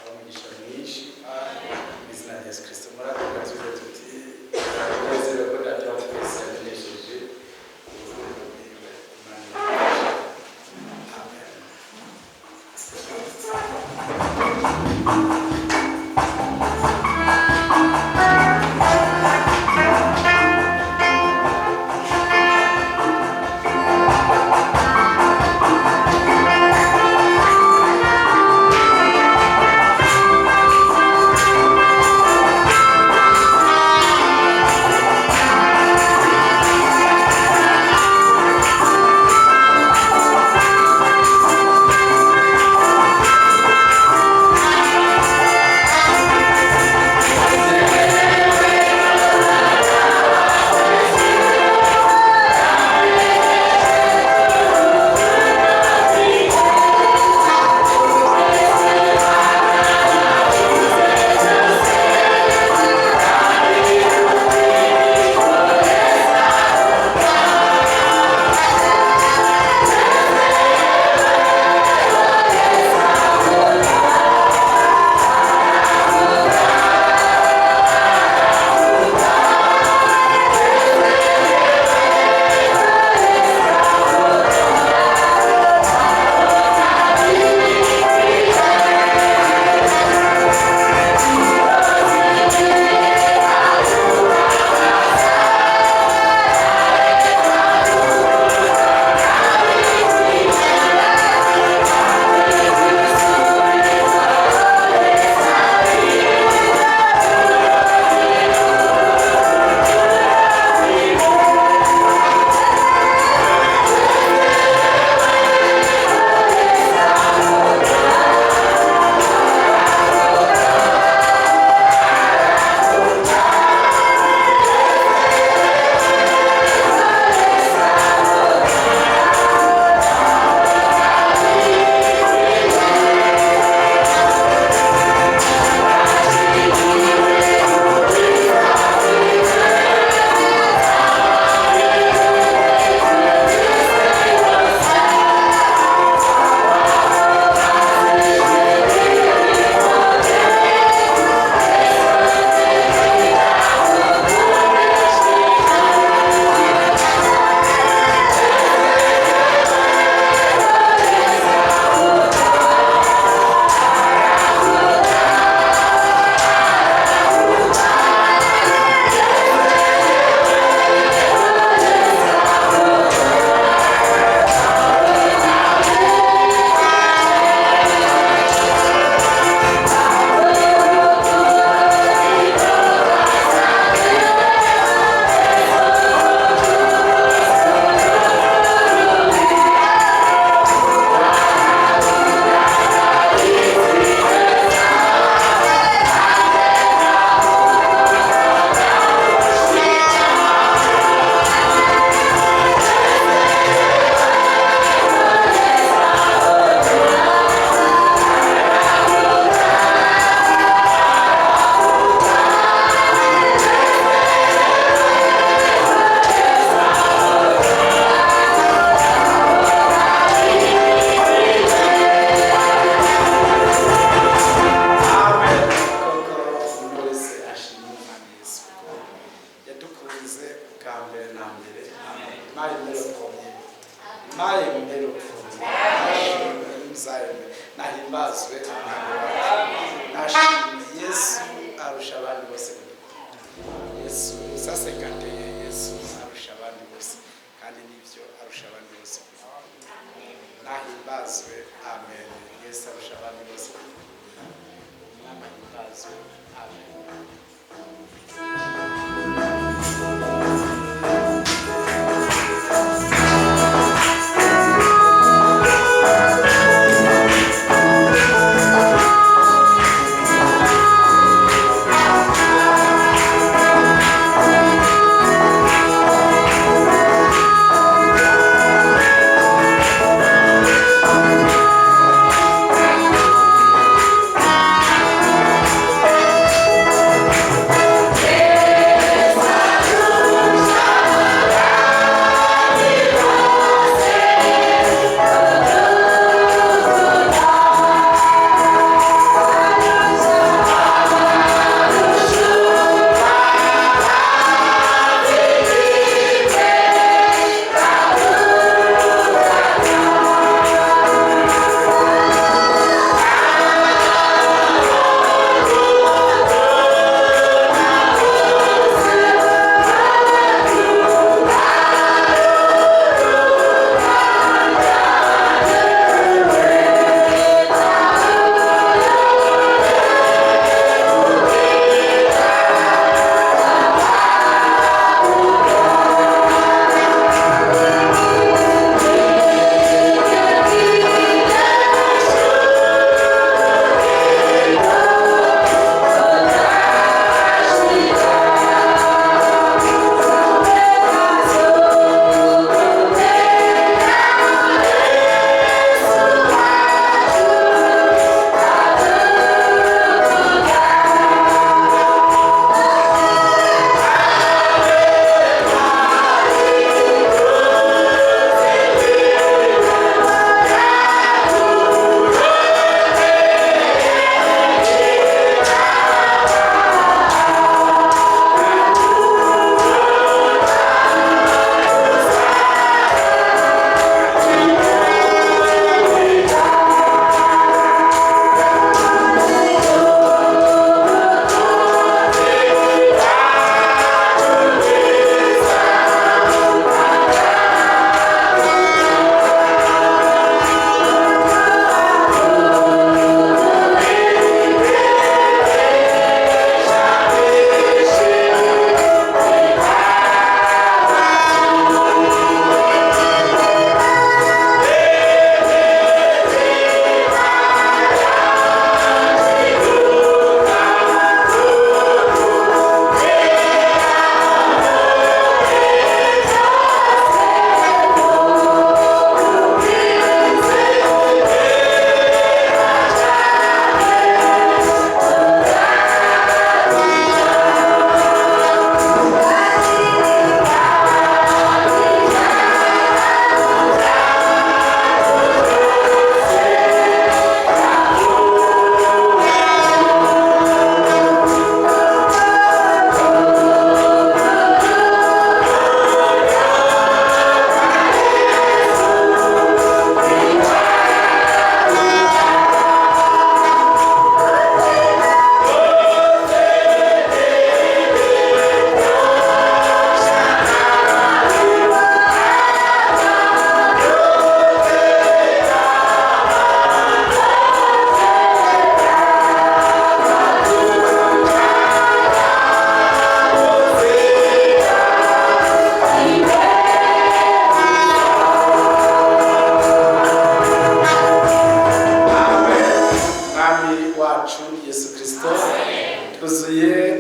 Umugisha mwinshi mu izina rya Yesu Kristo. Murakoze. Tuze tuti turanezerewe ko Data wa twese yamenyesheje urukundo rwiwe. Imana idufashe. Amen. Amen. Koko umuntu wese ashima Umwami Yesu kuko yadukunze bwa mbere na mbere. Imana imere premier, Imana imere premier, nashimwe, nahimbazwe Umwami wacu, nashimwe Yesu arusha abandi bose kudukunda. Yesu sasekanteye, Yesu arusha abandi bose, kandi nibyo, arusha abandi bose kudukunda. Nahimbazwe. Amen. Yesu arusha abandi bose kudukunda. Umwami ahimbazwe. Amen.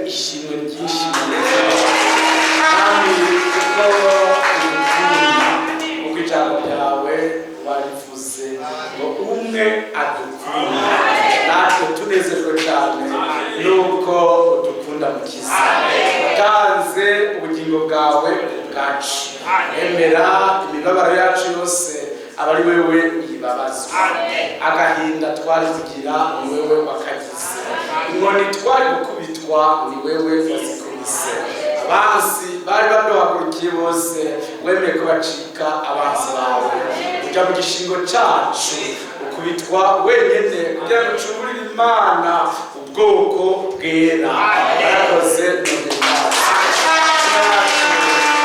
Ishimwe ryinshi kandi kuko udukunda, kuko ijambo ryawe warivuze ngo umwe adukunda, natwe tunezerwe cyane nuko udukunda. Mukiza, watanze ubugingo bwawe bwacu, emera imibabaro yacu yose aba ari wewe uyibabazwa. Agahinda twari kugira ni wewe wakagize, inkoni twari gukubitwa ni wewe wazikubise. Abansi bari baduhagurukiye bose wemeye ko bacika abansi bawe, uja mu gishingo cacu ukubitwa wenyene kugira ngo ucungurire Imana ubwoko bwera. Warakoze none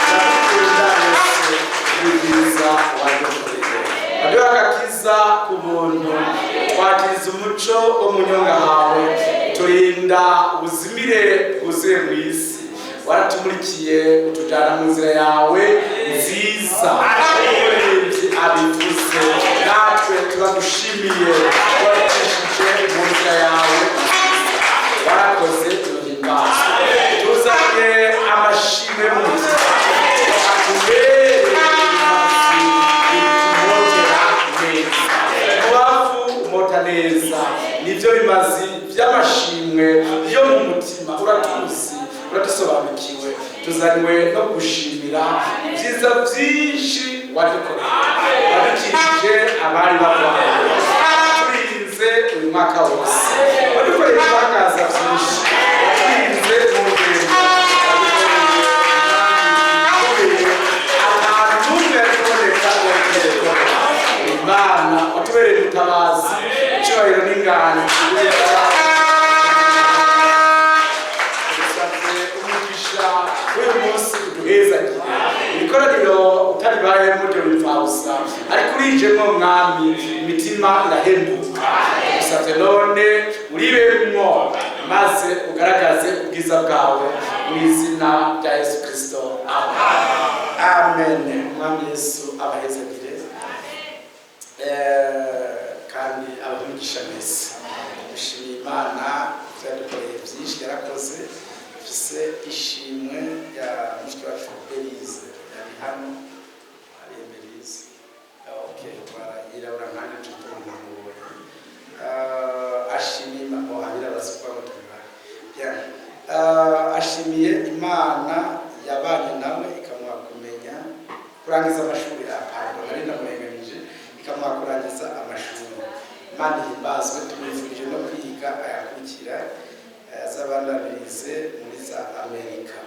ndagukunda Yesu, ibyiza wadukoreye, waduha agakiza ku buntu, twakiriza umuco wo mu nyonga hawe, turinda ubuzimire bwuzuye mu isi, waratumurikiye utujyana mu nzira yawe nziza. Umuririmbyi abivuze, natwe turagushimiye, waracishije mu nzira yawe nziza. Warakoze, tuhimbazwe. Tuzanye amashimwe mu mutima akubere bikumotera neza, umubavu umota neza, nibyo bimazi by'amashimwe yo mu mutima. Uratuzi, uradusobanukiwe. Tuzanywe no gushimira ibyiza byinshi wadukoreye, wadukijije abari barwaye, turinze uyu mwaka wose, wadukoreye ibitangaza byinshi, waturinze mu rugendo, wadukoreye ahantu n'umwe yari kuboneka wagiye. Imana watubereye umutabazi, icyubahiro n'ingano. Dusabye umugisha w'uyu munsi, uduhezagire ibikoraniro utaribayemo byo bipfabusa, ariko urijemo Mwami imitima irahembuka. Dusabye none uribemwo maze ugaragaze ubwiza bwawe, mu izina rya Yesu Kirisito, amen. Umwami Yesu abahezagire kandi abahe mwese. Dushimiye Imana byadukoreye byinshi, yarakoze. Dufise ishimwe rya mushiki wacu Elise yari hano. Ari Elise? Okay, voilà, yirabura nkanjye, nshuti namubonye. Ashimiye Imana. Oh, abirabura si kuvuga ngo tubibare. Bien. Ashimiye Imana yabanye nawe ikamuha kumenya kurangiza amashuri. Pardon, nari ndamurenganije. Ikamuha kurangiza amashuri, Imana ihimbazwe. Tumwifurije no kwiga ayakurikira, azabandanirize muri za Amerika.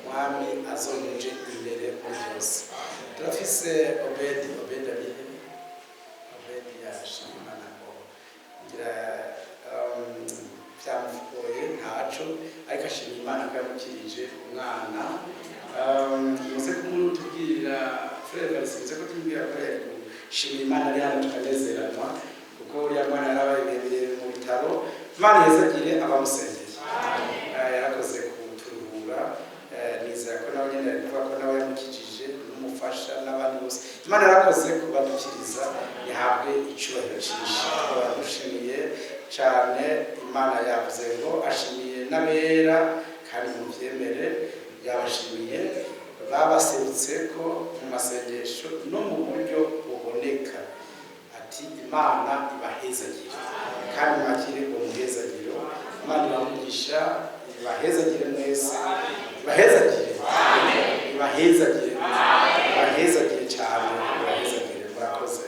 Mwami azonuje imbere muri byose. Turafise Obedi. Obedi arihe? Obedi yashima Imana ngo ngira byamugoye ntaco, ariko ashima Imana ko yamukirije umwana. Muze kumutubwira, Frère Valisi, muze kutubwira ko yari gushima Imana ari hano tukanezeranwa, kuko uriya mwana yarabaye birebire mu bitaro. Imana ihezagire abamusengeye. Yarakoze kuturuhura. Nizera ko nawe nyene yari kuvuga ko nawe yamukijije n'umufasha n'abandi bose. Imana yarakoze kubadukiriza, ihabwe icyubahiro cyinshi. Tukaba dushimiye cyane Imana. Yavuze ngo ashimiye n'abera, kandi mubyemere, yabashimiye, babaserutse ko mu masengesho no mu buryo buboneka. Ati Imana ibahezagire kandi mwakire uwo muhezagiro. Imana ibamugisha, ibahezagire mwese, ibahezagire, ibahezagire, ibahezagire cyane, ibahezagire. Murakoze,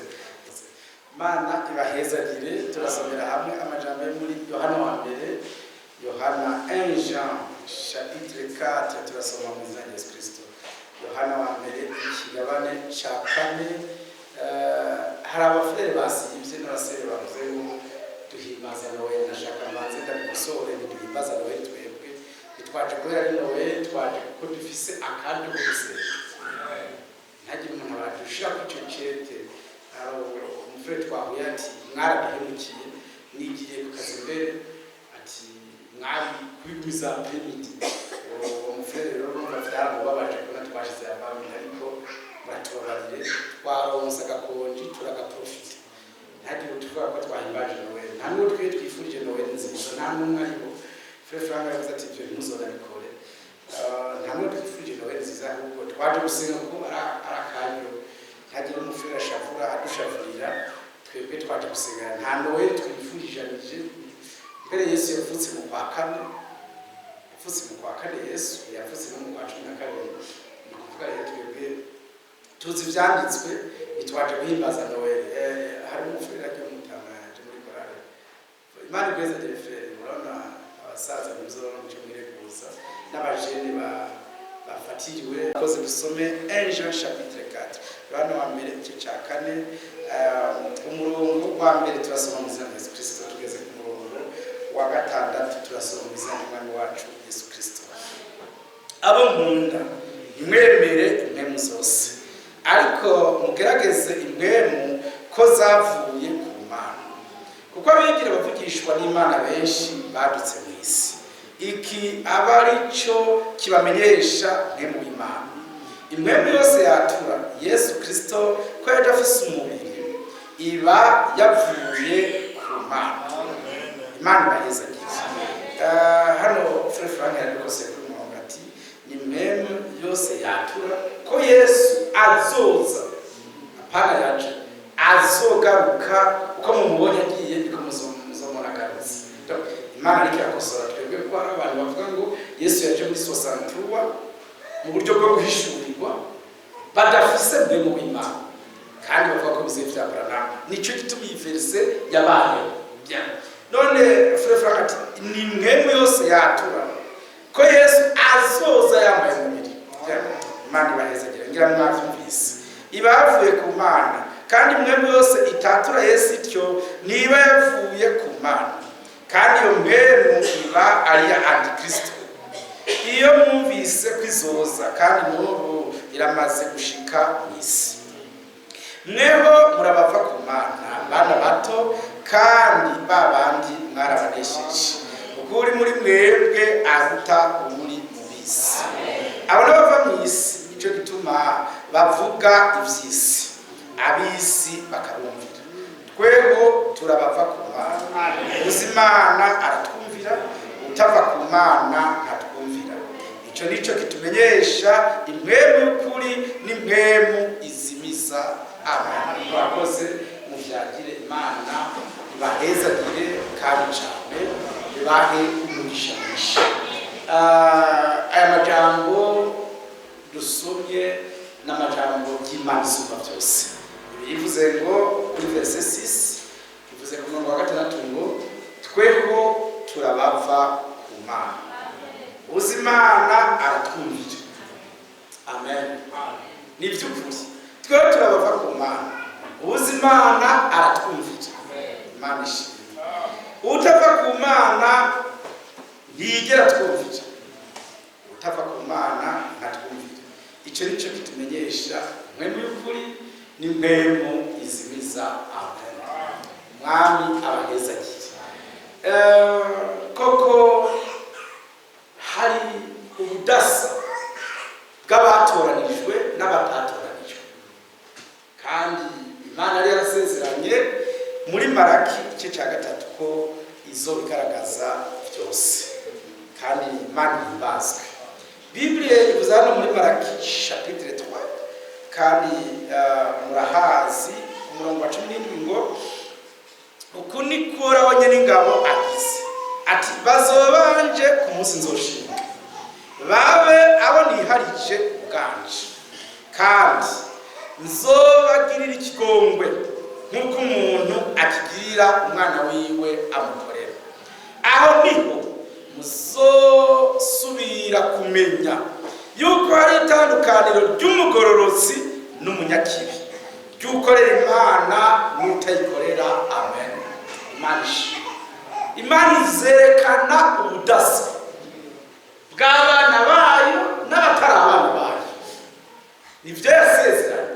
Imana ibahezagire. Turasomera hamwe amajambo yo muri Yohana wa mbere, Yohana 1 Jean chapitre 4. Turasoma mu izina rya Yesu Kristo. Yohana wa mbere ikigabane ca kane. Hari abafurere basivye n'abasere bavuze ngo duhimbaza Noel. Nashaka mbanze ndabikosore: ntiduhimbaza Noel twebwe, ntitwaje kubera ari Noel, twaje kuko dufise akaryo ko gusenga. Ntagire umuntu abadushira ku ico cete. Hari umufurere twahuye ati mwaraduhemukiye, nigiye ku kazi mbere, ati mwari kubigumiza après-midi. Uwo mufurere rero urumva vyaramubabaje kubona twashize avant-midi, ariko muratubabarire, twaronse agakonji turagaprofita. Ntagire utuvuga ko twahimbaje Noel, nta n'uwo twe twifurije Noel nziza, nta n'umwe ariho. Frère Frank yavuze ati ibyo ntimuzonabikore. Nta n'umwe twifurije Noheli nziza, ahubwo twaje gusenga kuko ari akanyo ntagira umufere ashavura adushavurira. Twebwe twaje gusenga, nta Noheli twifurijanyije. Mbere Yesu yavutse mu kwa kane, yavutse mu kwa kane. Yesu yavutse no mu kwa 12. Ni ukuvuga rero twebwe tuzi ivyanditswe, ntitwaje guhimbaza Noheli. Hari umufere agiye umutama yaje muri korale. Imana igweza frère. Murabona abasaza muzobona muce mwireguza n'abajene bafatiriwe koze. Dusome 1 Jean chapitre 4, Yohana wa mbere igice ca kane, umurongo wa mbere turasoma mu izina rya Yesu Kristo. Tugeze ku murongo wa gatandatu, turasoma mu izina ry'Umwami wacu Yesu Kristo. Abo nkunda, ntimwemere impwemu zose, ariko mugerageze impwemu ko zavuye ku Mana, kuko abigira bavugishwa n'Imana benshi badutse mu isi. Iki aba ari cyo kibamenyesha mpwemu w'Imana: impwemu yose yatura Yesu Kristo ko yaje afise umubiri iba yavuye ku Mana. Imana ibahezagire. Hano Frère Frank yarabikose kuri murongo ati ni impwemu yose yatura ko Yesu azoza, apana yaje, azogaruka. Uko mumubonye agiye niko muzomubona agarutse. Donc, Imana ariko irakosora twebwe, kuko hari abantu bavuga ngo Yesu yaje muri 63 mu buryo bwo guhishurirwa, badafise mpwemu w'Imana, kandi bavuga ko bizeye vya Branham. Nico gituma iyi verset yabayeho. Bien. None Frère Frank ati ni mpwemu yose yatura ko Yesu azoza yambaye umubiri. Bien. Imana ibahezagire. Ngira mwavyumvise. Iba yavuye ku Mana, kandi mpwemu yose itatura Yesu ityo niba yavuye ku Mana, kandi iyo mpwemu iba ari iya Antikristo, iyo mwumvise ko izoza, kandi n'ubu iramaze gushika mu isi. Mweho murabava ku Mana, bana bato, kandi ba bandi mwarabanesheje, kuko uri muri mwebwe aruta uri mu bisi. Abo bava mu isi, nicyo gituma bavuga iby'isi, ab'isi bakabumvira. Tweho turabava ku Mana. Uzi Imana aratwumvira, utava ku Mana ntatwumvira. Icyo nicyo kitumenyesha impwemu y'ukuri n'impwemu izimiza. Amen. Murakoze, muvyagire. Imana ibahezagire kandi cyane, ibahe umugisha mwinshi. Aya majambo dusomye n'amajambo y'Imana isumba byose. Ibi ivuze ngo kuri verset 6, ivuze ku murongo wa gatandatu ngo tweho turabava ku Mana, uzi Imana aratwumvira. Amen. Ni iby'ukuri, tweho turabava ku Mana, uzi Imana aratwumvira. Imana ishimwe. Utava ku Mana ntiyigera twumvira, utava ku Mana ntatwumvira. Icyo nicyo kitumenyesha mpwemu y'ukuri n'impwemu izimiza. Amen. Umwami abahezagire. Koko hari ubudasa bw'abatoranijwe n'abatatoranijwe, kandi Imana yari yarasezeranye muri Maraki igice cya gatatu ko izo igaragaza byose, kandi Imana ihimbazwe. Bibiliya ivuze hano muri Maraki chapitre 3, kandi murahazi, umurongo wa 17 ngo uku niko Uhoraho n'ingabo agize ati: "Bazobanje ku munsi nzoshinga, babe abo niharije ubwanje, kandi nzobagirira ikigongwe nk'uko umuntu akigirira umwana wiwe amukorera. Aho niho muzosubira kumenya yuko hari itandukaniro ry'umugororotsi n'umunyakibi, ry'ukorera Imana n'utayikorera." Amen. Imana ishimwe. Imana izerekana ubudasa bw'abana bayo n'abatari abana bayo. Nibyo yasezeranye,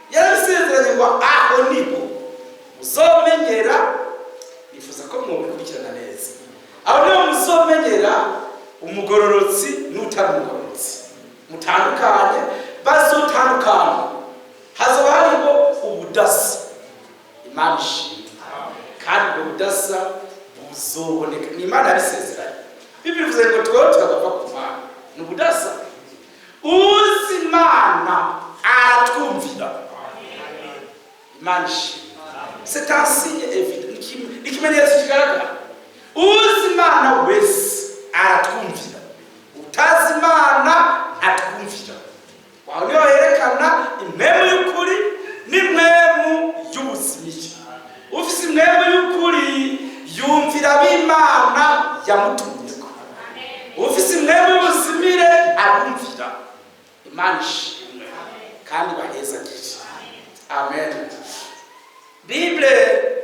yarabisezeranye ngo aho niho muzomenyera. Nifuza ko mwobikurikirana neza. Aho niho muzomenyera umugororotsi n'utari umugororotsi, mutandukanye, bazotandukana, hazoba hariho ubudasa. Imana ishimwe. Kandi ubwo budasa buzoboneka, ni Imana yabisezeranye. Bibiliya ivuze ngo tweho turabava ku Mana, ni ubudasa. Uzi Imana aratwumvira. Imana ishimwe. C'est un signe évident, ni ikimenyetso kigaragara. Uzi Imana wese aratwumvira, utazi Imana ntatwumvira. Aho niho herekana impwemu y'ukuri n'impwemu y'ubuzimiye. Ufise impwemu y'ukuri yumvira ab'Imana yamutumyeko, ufise impwemu y'ubuzimire arumvira. Imana ishimwe kandi bahezagire. Amen. Bible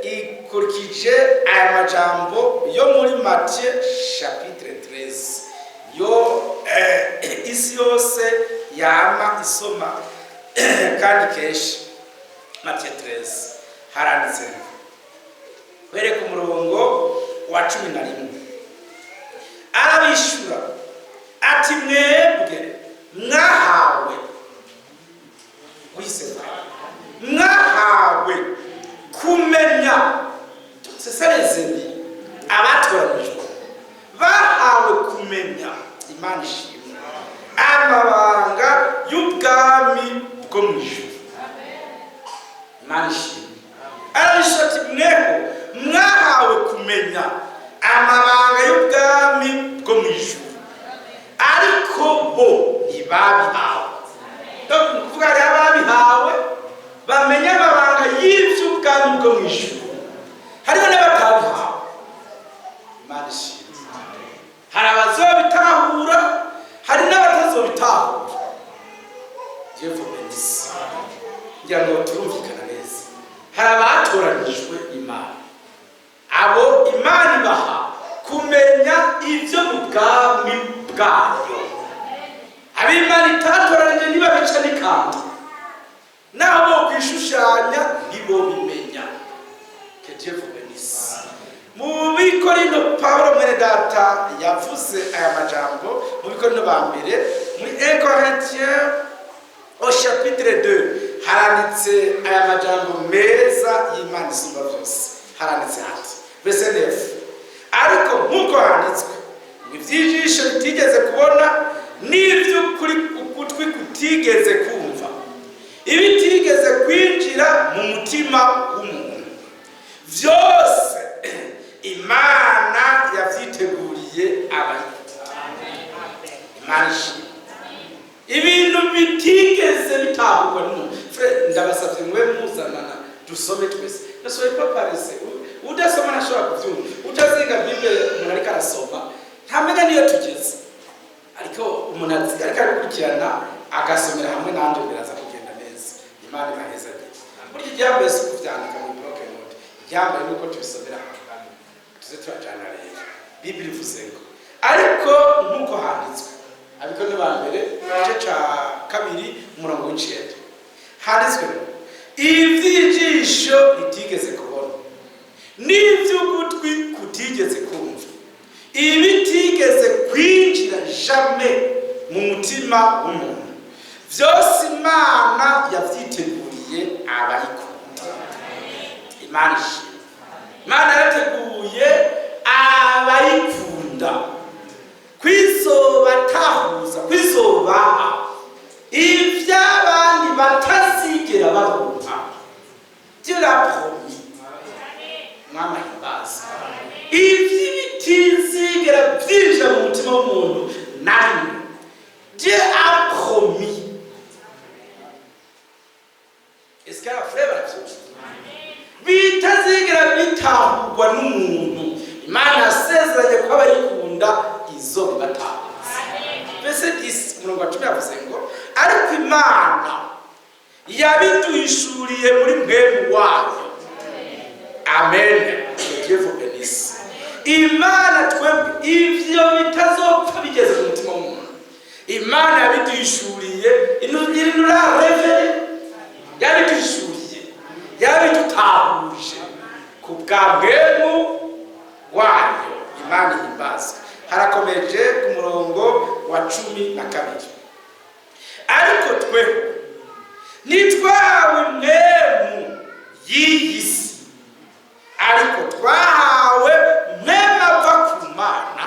ikurikije aya majambo yo muri Matthieu chapitre 13, yo isi yose yama isoma kandi kenshi. Matthieu 13 haranditse, kwereka umurongo wa 11: "Arabishyura ati: Mwebwe mwahawe wiseka, mwahawe kumenya." C'est ça les élus, abatoranijwe bahawe kumenya, Imana ishimwe, amabanga y'ubwami bwo mu ijuru. Imana ishimwe. Arabishyura ati: "Mweho mwahawe kumenya amabanga y'ubwami bwo mu ijuru, ariko bo ntibabihawe." Donc ni ukuvuga hariho ababihawe bamenya amabanga y'iby'ubwami bwo mu ijuru, hariho n'abatabihawe. Imana ishimwe. Hari abazobitahura, hari n'abatazobitahura. Dieu vous bénisse. Ngira ngo turumvikana neza. Hari abatoranijwe Imana, abo Imana ibaha kumenya ibyo mu bwami bwayo. Ab'Imana itatoranije ntibabica n'ikanda, naho bo kwishushanya ntibobimenya. Que Dieu vous bénisse. Mu Bikorino, Pawulo mwene data yavuze aya majambo mu Bikorino ba mbere, muri 1 Corinthiens au chapitre 2, haranditse aya majambo meza y'Imana isumba byose. Haranditse hati, verset 9: "Ariko nk'uko handitswe ngo: iby'ijisho ritigeze kubona, n'iby'ukuri ugutwi kutigeze kumva, ibitigeze kwinjira mu mutima w'umuntu, byose Imana yavyiteguriye abayikunda." Imana ishimwe. Ibintu bitigeze bitahurwa n'umuntu. Frère, ndabasavye mube muzanana dusome twese. Ne soyez pas paresseux. Udasoma ntashobora kuvyumva. Utazinga Bible, umuntu ariko arasoma ntamenya niyo tugeze, ariko umuntu ariko arakurikirana agasomera hamwe nanje, biraza kugenda neza. Imana ibahezagire. Burya iryambere si ukuvyandika mu bloc-notes, iryambere nuko tubisomera hamwe, tuze turajana. Rero Bibiri ivuze ngo: "Ariko nk'uko handitswe." Abikorino ba mbere igice ca 2 umurongo w'9, handitswe ngo: "Ivy'ijisho ritigeze kubona, n'ivy'ugutwi kutigeze kumva, ibitigeze kwinjira jamais mu mutima w'umuntu, vyose Imana yavyiteguriye abayikunda." Imana ishimwe. Imana yarateguye abayikunda kwizobatahuza, kwizobaha ivy'abandi batazigera baronka. Dieu l'a promis. Mwama himbaza. Ivy'ibitizigera vyinjira mu mutima w'umuntu na rimwe, Dieu a promis. Est-ce que abafurere baravyumva? Bitazigera bitahurwa n'umuntu, Imana yasezeranye ko abayikunda izo bibatahuza. Verset 10, umurongo wa 10, yavuze ngo: "Ariko Imana yabiduhishuriye muri mpwemu wayo." Amen. Que Dieu vous bénisse. Imana twebwe ivyo bitazopfa bigeze mu mutima w'umuntu, Imana yabiduhishuriye, il nous l'a révélé, yabiduhishuriye, yabidutahuje ku bwa mpwemu wayo. Imana ihimbazwe. Harakomeje ku murongo wa 12: "Ariko tweho ntitwahawe mpwemu y'iyi si, ariko twahawe mpwemu ava ku Mana."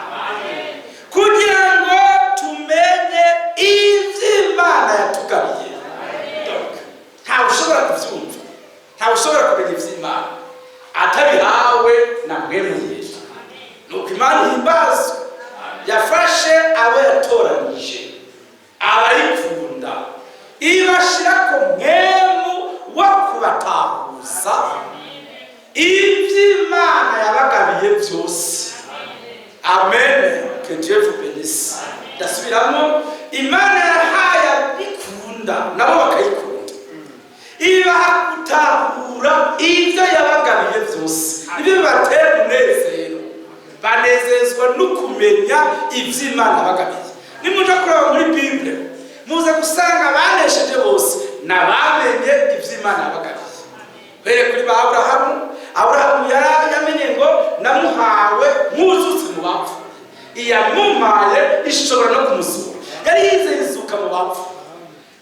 Ndasubiramo: Imana yahaye abikunda, nabo bakayikunda, ibaha gutahura ibyo yabagabiye byose. Nibyo bibatera umunezero, banezezwa no kumenya iby'Imana bagabiye. Nimuja kuraba muri Bible, muze gusanga abanesheje bose nabamenye iby'Imana bagabiye. Uhereye kuri ba Aburahamu, Aburahamu yari yamenye ngo namuhawe nk'uzutse mu bapfu, iyamumaye ishobora no kumuzura. Yari yizeye izuka mu bapfu.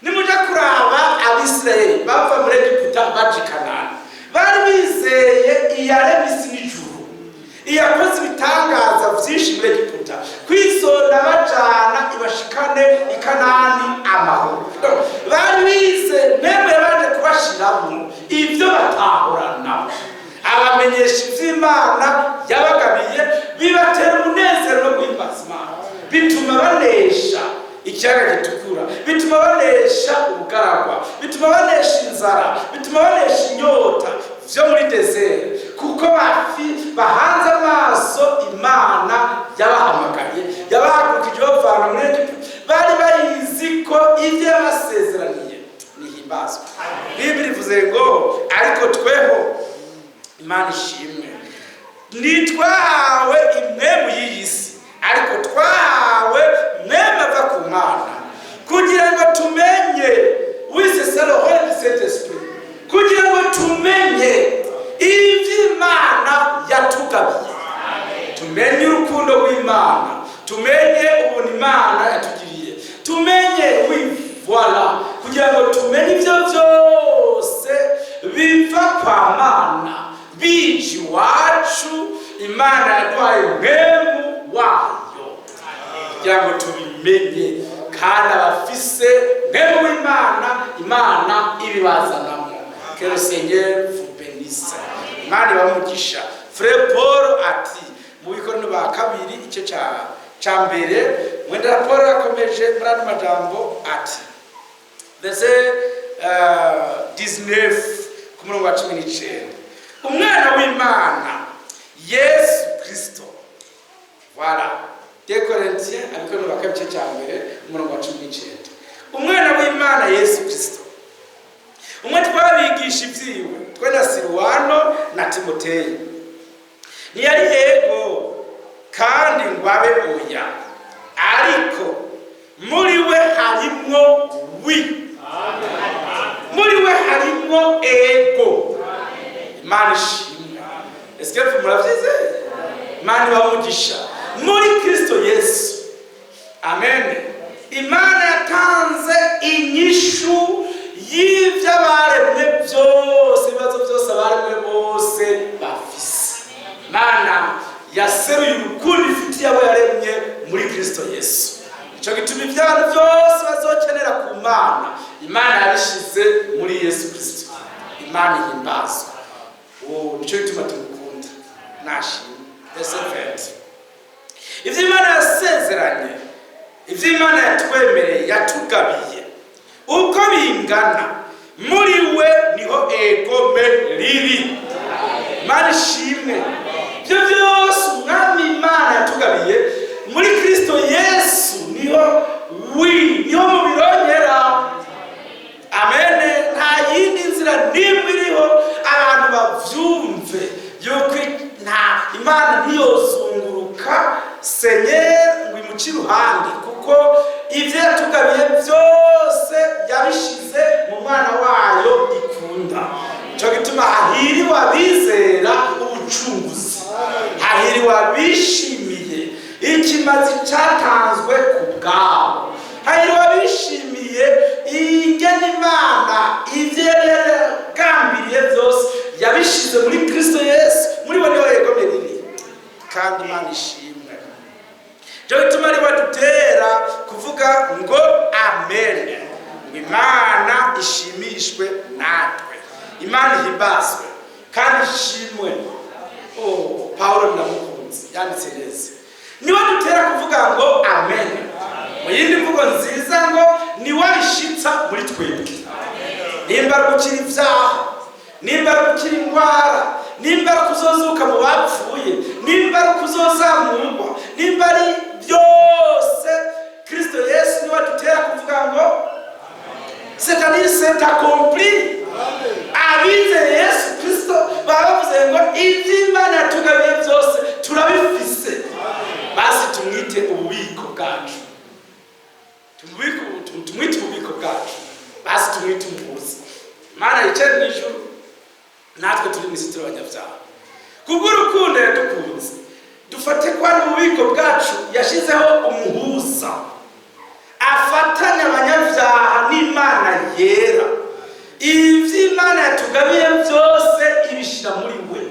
Nimuja kuraba Abisirayeli bava muri Egiputa baja i Kanani, bari bizeye iyaremye isi n'ijuru, iyakoze ibitangaza byinshi muri Egiputa, kwisonda bajana ibashikane i Kanani amahoro. Bari bize memwe baje kubashiramo ibyo batahorana, abamenyesha iby'Imana yabagabiye, bibatera umunezero no guhimbaza Imana, bituma banesha ikiyaga gitukura, bituma banesha ubugaragwa, bituma banesha inzara, bituma banesha inyota vyo muri désert, kuko bafi bahanze amaso Imana yabahamagaye, yabahagurukije bavana muri Egiputa. Bari bayizi ko ibyo yabasezeraniye nihimbazwa. Bibiri ivuze ngo ariko tweho, Imana ishimwe, ntitwahawe impwemu y'iyi si, ariko twahawe mpwemu ava ku Mana, kugira ngo tumenye, oui, c'est ça le rôle du Saint-Esprit, kugira ngo tumenye iby'Imana yatugabiye, tumenye urukundo rw'Imana, tumenye ubuntu Imana yatugiriye, tumenye, oui, voilà, kugira ngo tumenye ibyo byose biva kwa Mana bije iwacu. Imana yaduhaye mpwemu wayo kugira ngo tubimenye, kandi abafise mpwemu w'Imana, Imana ibibazanamo. Que le Seigneur vous bénisse. Imana ibamugisha. Frère Paul ati mu Bikorinto ba Kabiri, igice ca mbere, mwenda Paul yakomeje muri ano majambo ati, verset 19, ku murongo wa 19: Umwana w'Imana Yesu Kristo. Voilà, 2 Corinthiens, Abikorinto ba Kabiri, igice cya mbere, umurongo wa 19: Umwana w'Imana Yesu Kristo, umwe twabigisha ibyiwe, twe na Siruwano na Timoteyo, ntiyari ego kandi ngo abe oya, ariko muri we harimwo oui, muri we harimwo ego. Imana ishimwe. Ese murabyizeye? Imana ibamugisha muri Kristo Yesu. Amen. Imana yatanze inyishu y'ibyo abaremwe byose, ibibazo byose abaremwe bose bafise. Imana yaseruye urukundo ifitiye abo yaremye muri Kristo Yesu. Icyo gituma ibyaha byose bazokenera ku Mana, Imana yabishize muri Yesu Kristo. Imana ihimbazwa. Oh, nicyo gituma tumukunda. Nashimwe. Verset 20: Ibyo Imana yasezeranye, ibyo Imana yatwemereye, yatugabiye, uko bingana, muri we niho egome riri. Imana ishimwe. Ibyo byose Umwami Imana yatugabiye muri Kristo Yesu, niho oui, niho mubirongera. Amen. Nta yindi nzira n'imwe iriho. Abantu bavyumve yuko nta Imana ntiyozunguruka Seigneur ngo imuce iruhande, kuko ibyo yatugabiye byose yabishize mu mwana wayo ikunda. Icyo gituma hahiriwe abizera ubucunguzi, hahiriwe abishimiye ikimazi cyatanzwe ku bwabo, hahiriwe abishimiye ingene Imana ibyo yari yaragambiriye byose yabishize muri Kristo Yesu. Muri bo niho yegomye riri. Kandi Imana ishimwe. Cyo gituma ari badutera kuvuga ngo amen, ngo Imana ishimishwe natwe. Imana ihimbazwe kandi ishimwe. Oh, Paulo ndamukunze, yanditse neza. Niwe dutera kuvuga ngo amen. Mu yindi mvugo nziza ngo niwe abishitsa muri twebwe. Nimba ari gukira ibyaha, nimba ari gukira indwara, nimba ari kuzozuka mu bapfuye, nimba ari kuzozamurwa, nimba ari byose, Kristo Yesu. Baravuga ngo c'est-à-dire c'est accompli. Abizeye Yesu Kristo baba bavuze ngo iby'Imana yatugabiye byose turabifise. Basi tumwite ububiko bwacu, tumwite ububiko bwacu, basi tumwite umuhuza. Imana yicaye mu ijuru, natwe turi mu isi, turi abanyabyaha. Kubw'urukundo yadukunze, dufate ko ari ububiko bwacu, yashyizeho umuhuza afatanya abanyabyaha n'Imana yera. Iby'Imana yatugabiye byose ibishyira muri we,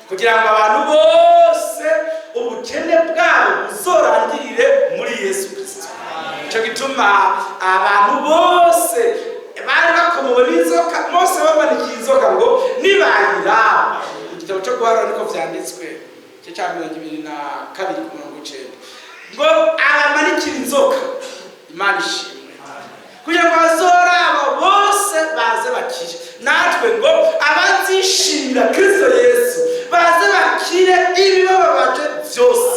kugira ngo abantu bose ubukene bwabo buzorangirire muri Yesu Kirisito. Icyo gituma abantu bose bari bakomowe n'inzoka, Mose bamanikiye inzoka ngo nibayiraba. Mu gitabo cyo Guharura niko vyanditswe, igice cya 22 ku murongo w'icenda, ngo abamanikira inzoka. Imana ishimwe, kugira ngo bazoraba bose baze bakire. Natwe ngo abazishimira Kristo Yesu baze bakire ibibababaje byose,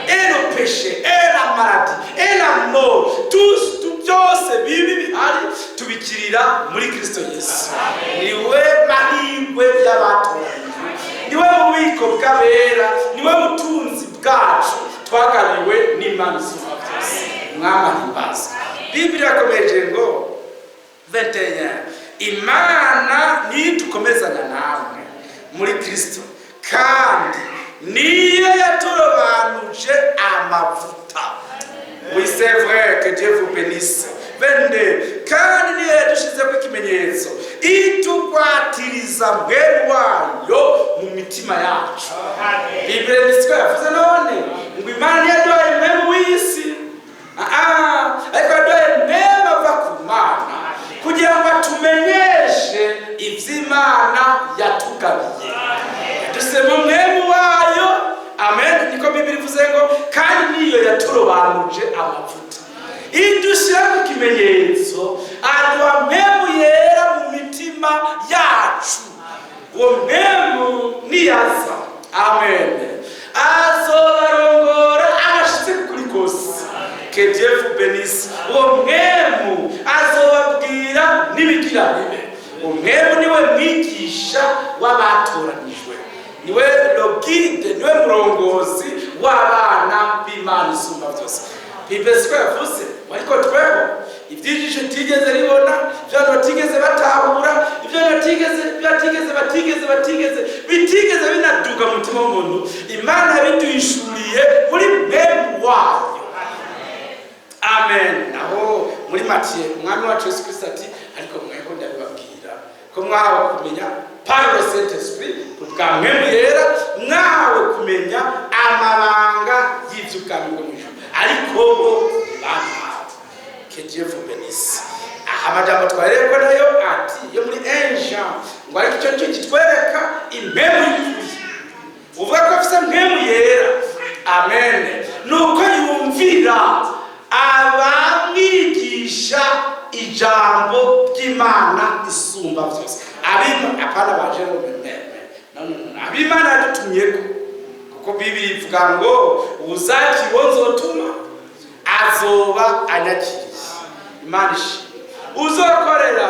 et le péché et la maladie et la mort, tous byose bibi bihari tubikirira muri Kristo Yesu. Niwe mahirwe y'abatoranijwe, niwe bubiko bw'abera, niwe butunzi bwacu twagabiwe n'Imana isumba byose. Mwami ahimbaza. Bibiri irakomeje ngo 21: Imana nidukomezanya namwe muri Kristo, kandi niyo yaturobanuje amavuta. Oui, c'est vrai, que Dieu vous bénisse. 22: kandi niyo yadushizeko ikimenyetso, itugwatiriza Mpwemu wayo mu mitima yacu. Bibiri nisiko yavuze none ngo Imana ntiyaduhaye mpwemu w'isi. Ah, ariko yaduhaye mpwemu ava ku Mana kugira ngo atumenyeshe ivy'Imana yatugabiye. Yadusemo mpwemu wayo. Amen. Niko Bibiri ivuze ngo kandi niyo yaturobanuje amavuta, idushyira ku kimenyetso, aduha Mpwemu Yera mu mitima yacu. Uwo Mpwemu niyaza, amen, azobarongora abashitse kuri kose. Que Dieu vous bénisse. Uwo Mpwemu azobabwira n'ibigira bibe. Uwo Mpwemu niwe mwigisha w'abatoranijwe, niwe le guide, niwe murongozi w'abana b'Imana isumba byose. Bible siko yavuze? Ariko tweho iby'ijisho tigeze ribona, ibyo abantu batigeze batahura, ibyo batigeze batigeze batigeze batigeze bitigeze binaduka mu mutima w'umuntu, Imana yabiduhishuriye muri Mpwemu wayo. Amen. Naho muri Matiye, Umwami wacu Yesu Kristo ati: "Ariko mweho ndabibabwira ko mwahawe kumenya par le Saint Esprit, bwa Mpwemu Yera mwahawe kumenya amabanga y'ivy'ubwami bwo mw'ijuru, ariko bo bahawe." Que Dieu vous bénisse. Aha amajambo twareko nayo ati yo muri 1 Jean ngo: ariko icyo nicyo kitwereka impwemu y'ukuri. Uvuga ko afise Mpwemu Yera, amen, nuko yumvira abamwigisha ijambo ry'Imana isumba byose. Abima apana ba Jerome meme, no, no, no, ab'Imana yadutumyeko, kuko Bibiri ivuga ngo uzakiriwe nzotuma azoba anyakiriye. Imana ishimwe. Uzokorera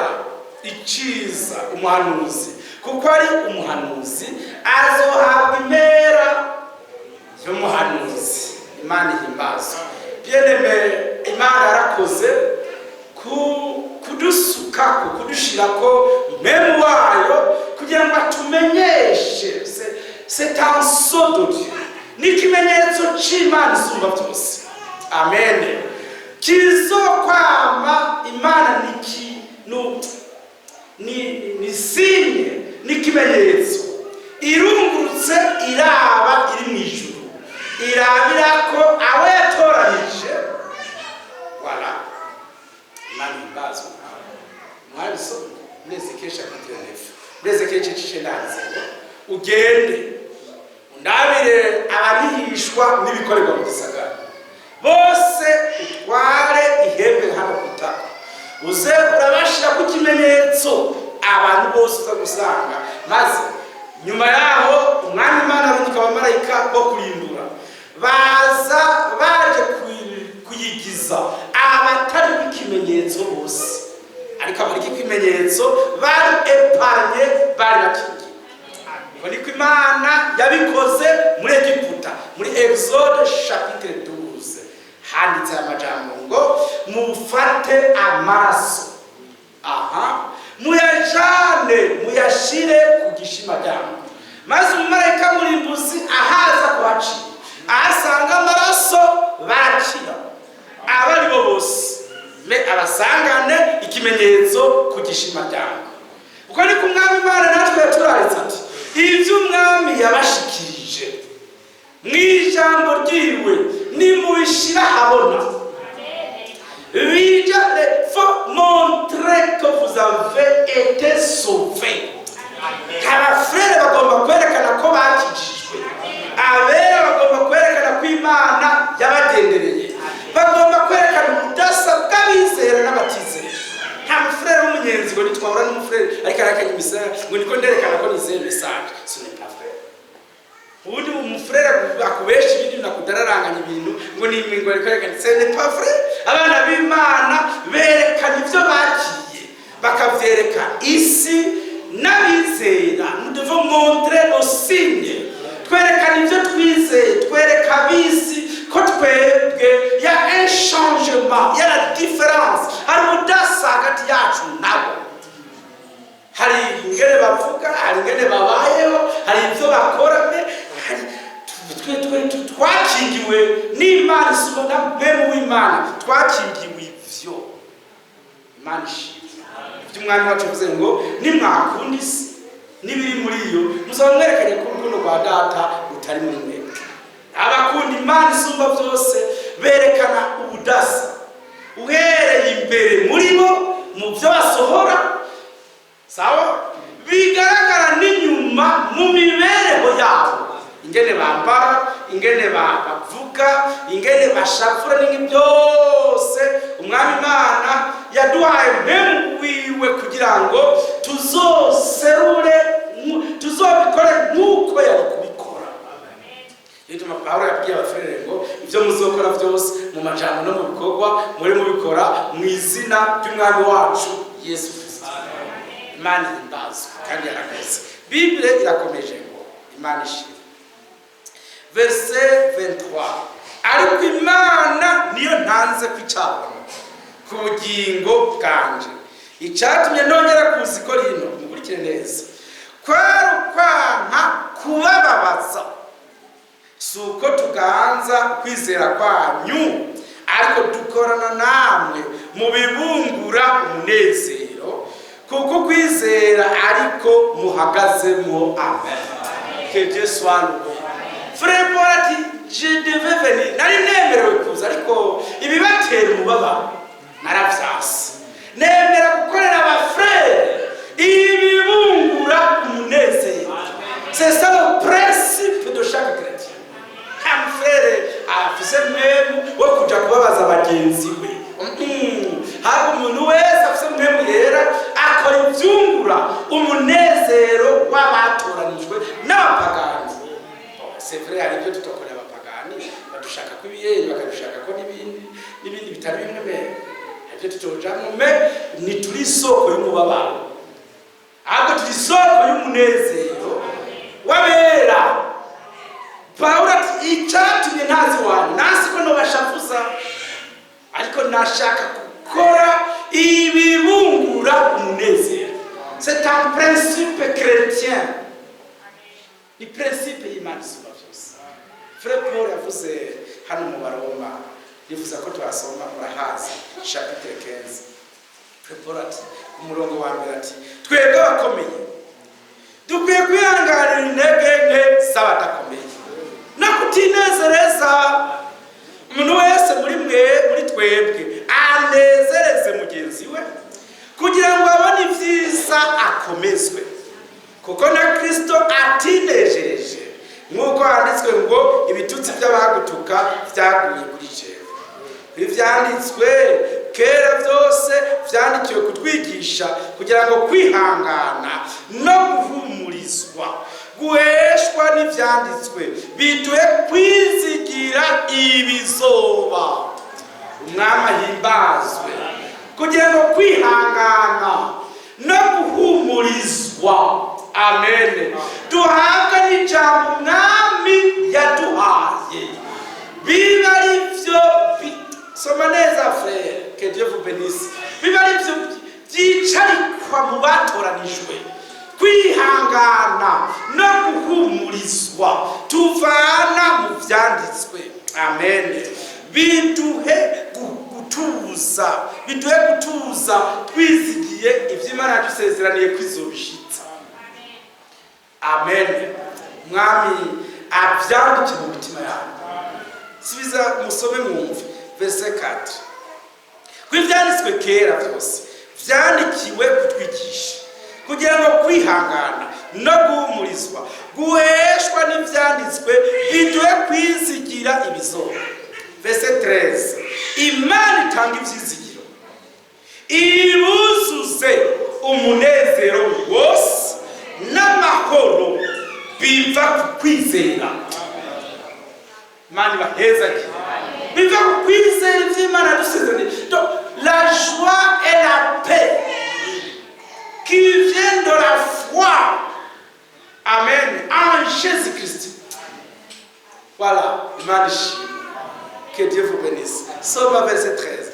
iciza umuhanuzi kuko ari umuhanuzi azohabwa impera y'umuhanuzi. Imana ihimbazwe. Bien-aimé, Imana yarakoze kudusukako, kudushirako Mpwemu wayo kugira ngo atumenyeshe. C'est un sceau de Dieu, ni ikimenyetso c'Imana isumba byose. Amen. Kizokwama Imana ni signe, ni ikimenyetso irungurutse iraba iri mu ijuru, irabira ko abo yatoranije. Voilà. Imana ihimbazwe. Mwabisomye muri Ezekiel chapitre 9, muri Ezekiel igice c'icenda, handitse ngo: "Ugende undabire abanihishwa n'ibikorerwa mu gisagara bose, utware ihembe hano ku itako, uze urabashira ku kimenyetso abantu bose uza gusanga." Maze nyuma yaho Umwami Imana arungika abamarayika bo kurimbura, baza baje kuyigiza abatari ikimenyetso. Ariko abariko ikimenyetso bari épargnés, bari bakingiwe. Ngo niko Imana yabikoze muri Egiputa. Muri Exode chapitre 12 handitse aya majambo ngo: "Mufate amaraso, aha, muyajane, muyashire ku gishimaryango, maze umumarayika murimbuzi ahaza kuhacira, ahasanga amaraso barakira, aba ari bo bose, mais abasangane ikimenyetso ku gishimaryango." Uko niko Umwami Imana natwe yaturaritse, ati: "Ibyo Umwami yabashikirije mu ijambo ryiwe, nimubishyira ahabona." Bija, faut montrer que vous avez été sauvé. Abafurere bagomba kwerekana ko bakijijwe, abera bagomba kwerekana ko Imana yabagendereye, bagomba kwerekana ubudasa bw'abizera n'abatizera. Nta mufurere w'umunyenzi ngo nitwahura n'umufurere ariko arakanya imisaya ngo niko nderekana ko nizeye message. Ce n'est pas vrai. Ubundi umufurere akubesha ibindi nakudararanganya ibintu ngo ni ngo ariko yerekana, ce n'est pas vrai. Abana b'Imana berekana ibyo bakiye, bakavyereka isi n'abizera. Nous devons montrer nos signes, twerekana ibyo twizeye, twereka ab'isi ko twebwe y a un changement, y a la différence, hari ubudasa hagati yacu nabo. Hari ingene bavuga, hari ingene babayeho, hari ibyo bakora, mais hari twe twakingiwe n'Imana isumba na Mpwemu w'Imana. Twakingiwe ivyo. Imana ishimwe. Ibyo Umwami wacu yavuze ngo: "Nimwakunda isi n'ibiri muri yo, muzaba mwerekanye ko urukundo rwa Data rutari muri mwebwe." Abakunda Imana isumba byose berekana ubudasa, uhereye imbere muri bo, mu byo basohora, sawa, bigaragara n'inyuma mu mibereho yabo, ingene bambara, ingene bavuga, ingene bashavura, n'ingi byose. Umwami Imana yaduhaye Mpwemu wiwe kugira ngo tuzoserure, tuzobikore nk'uko yari kubikora. Bituma Pawulo yabwiye abafurere ngo: "Ibyo muzokora byose, mu majambo no mu bikorwa, muri mubikora mu izina ry'Umwami wacu Yesu Kristo." Imana ihimbazwe kandi yarakoze. Bible irakomeje ngo: Imana ishimwe. Verset 23: "Ariko Imana niyo ntanze ko icabona ku bugingo bwanje, icyatumye nongera kuza i Korinto," mukurikire neza, "kwari ukwanka kubababaza. Si uko tuganza kwizera kwanyu, ariko dukorana namwe mu bibungura umunezero, kuko kwizera ariko muhagazemo." Amen, que Dieu soit loué. Frère Paul ati: "Je devais venir, nari nemerewe kuza, ariko ibibatera umubabaro naravyase, nemera gukorera abafrere ibibungura umunezero." C'est ça le principe de chaque chrétien. Nta mufrere afise Mpwemu wo kuja kubabaza bagenzi we. Haba umuntu wese afise Mpwemu Yera akora ivyungura umunezero w'abatoranijwe n'abapagani. C'est vrai, hari ibyo tutokorera abapagani, badushaka ko ibiyeri, bakadushaka ko n'ibindi n'ibindi bitari bimwe, mais hari ibyo tutojamwo. Mais ntituri isoko y'umubabaro, ahubwo turi isoko y'umunezero w'abera. Pawulo ati: "Icyatumye ntazi wanyu, nasi ko nobashavuza, ariko nashaka gukora ibibungura umunezero." C'est un principe chrétien, ni principe y'Imana isumba byose. Frère Paul yavuze hano mu Baroma, yifuza ko twasoma, murahazi, chapitre 15. Frère Paul ati ku murongo wa mbere, ati: "Twebwe abakomeye dukwiye kwihanganira intege nke z'abadakomeye no kutinezereza. Umuntu wese muri mwe, muri twebwe, anezereze mugenzi we, kugira ngo abone ibyiza akomezwe. Kuko na Kristo atinejereje, nk'uko handitswe ngo: 'Ibitutsi by'abagutuka byaguye kuri jewe.' Ibyanditswe kera byose byandikiwe kutwigisha, kugira ngo kwihangana no guhumurizwa guheshwa n'ibyanditswe biduhe kwizigira ibizoba." Umwami ahimbazwe. Kugira ngo kwihangana Guhumurizwa, amen, duhabwa n'ijambo Umwami yaduhaye, biba ari byo. Soma neza, frère, que Dieu vous bénisse. Biba ari byo byicarikwa mu batoranijwe, kwihangana no guhumurizwa tuvana mu vyanditswe, amen, biduhe gutuza, biduhe gutuza twizigiye ivyo Imana yadusezeraniye kwizobishitsa, amen. Mwami avyandike mu mitima yabo. Subiza musome mwumve verset 4: ko ivyanditswe kera vyose vyandikiwe kutwigisha, kugira ngo kwihangana no guhumurizwa guheshwa n'ivyanditswe biduhe kwizigira ibizoba. Verset 13: Imana itanga ivyizigiro ibuzuze umunezero wose n'amahoro biva ku kwizera. Imana ibahezagire. Biva ku kwizera ivy'Imana yadusezeraniye. Donc la joie et la paix qui vient de la foi, amen, en Jésus-Christ. Voilà, Imana ishimwe, que Dieu vous bénisse. Soma verset 13: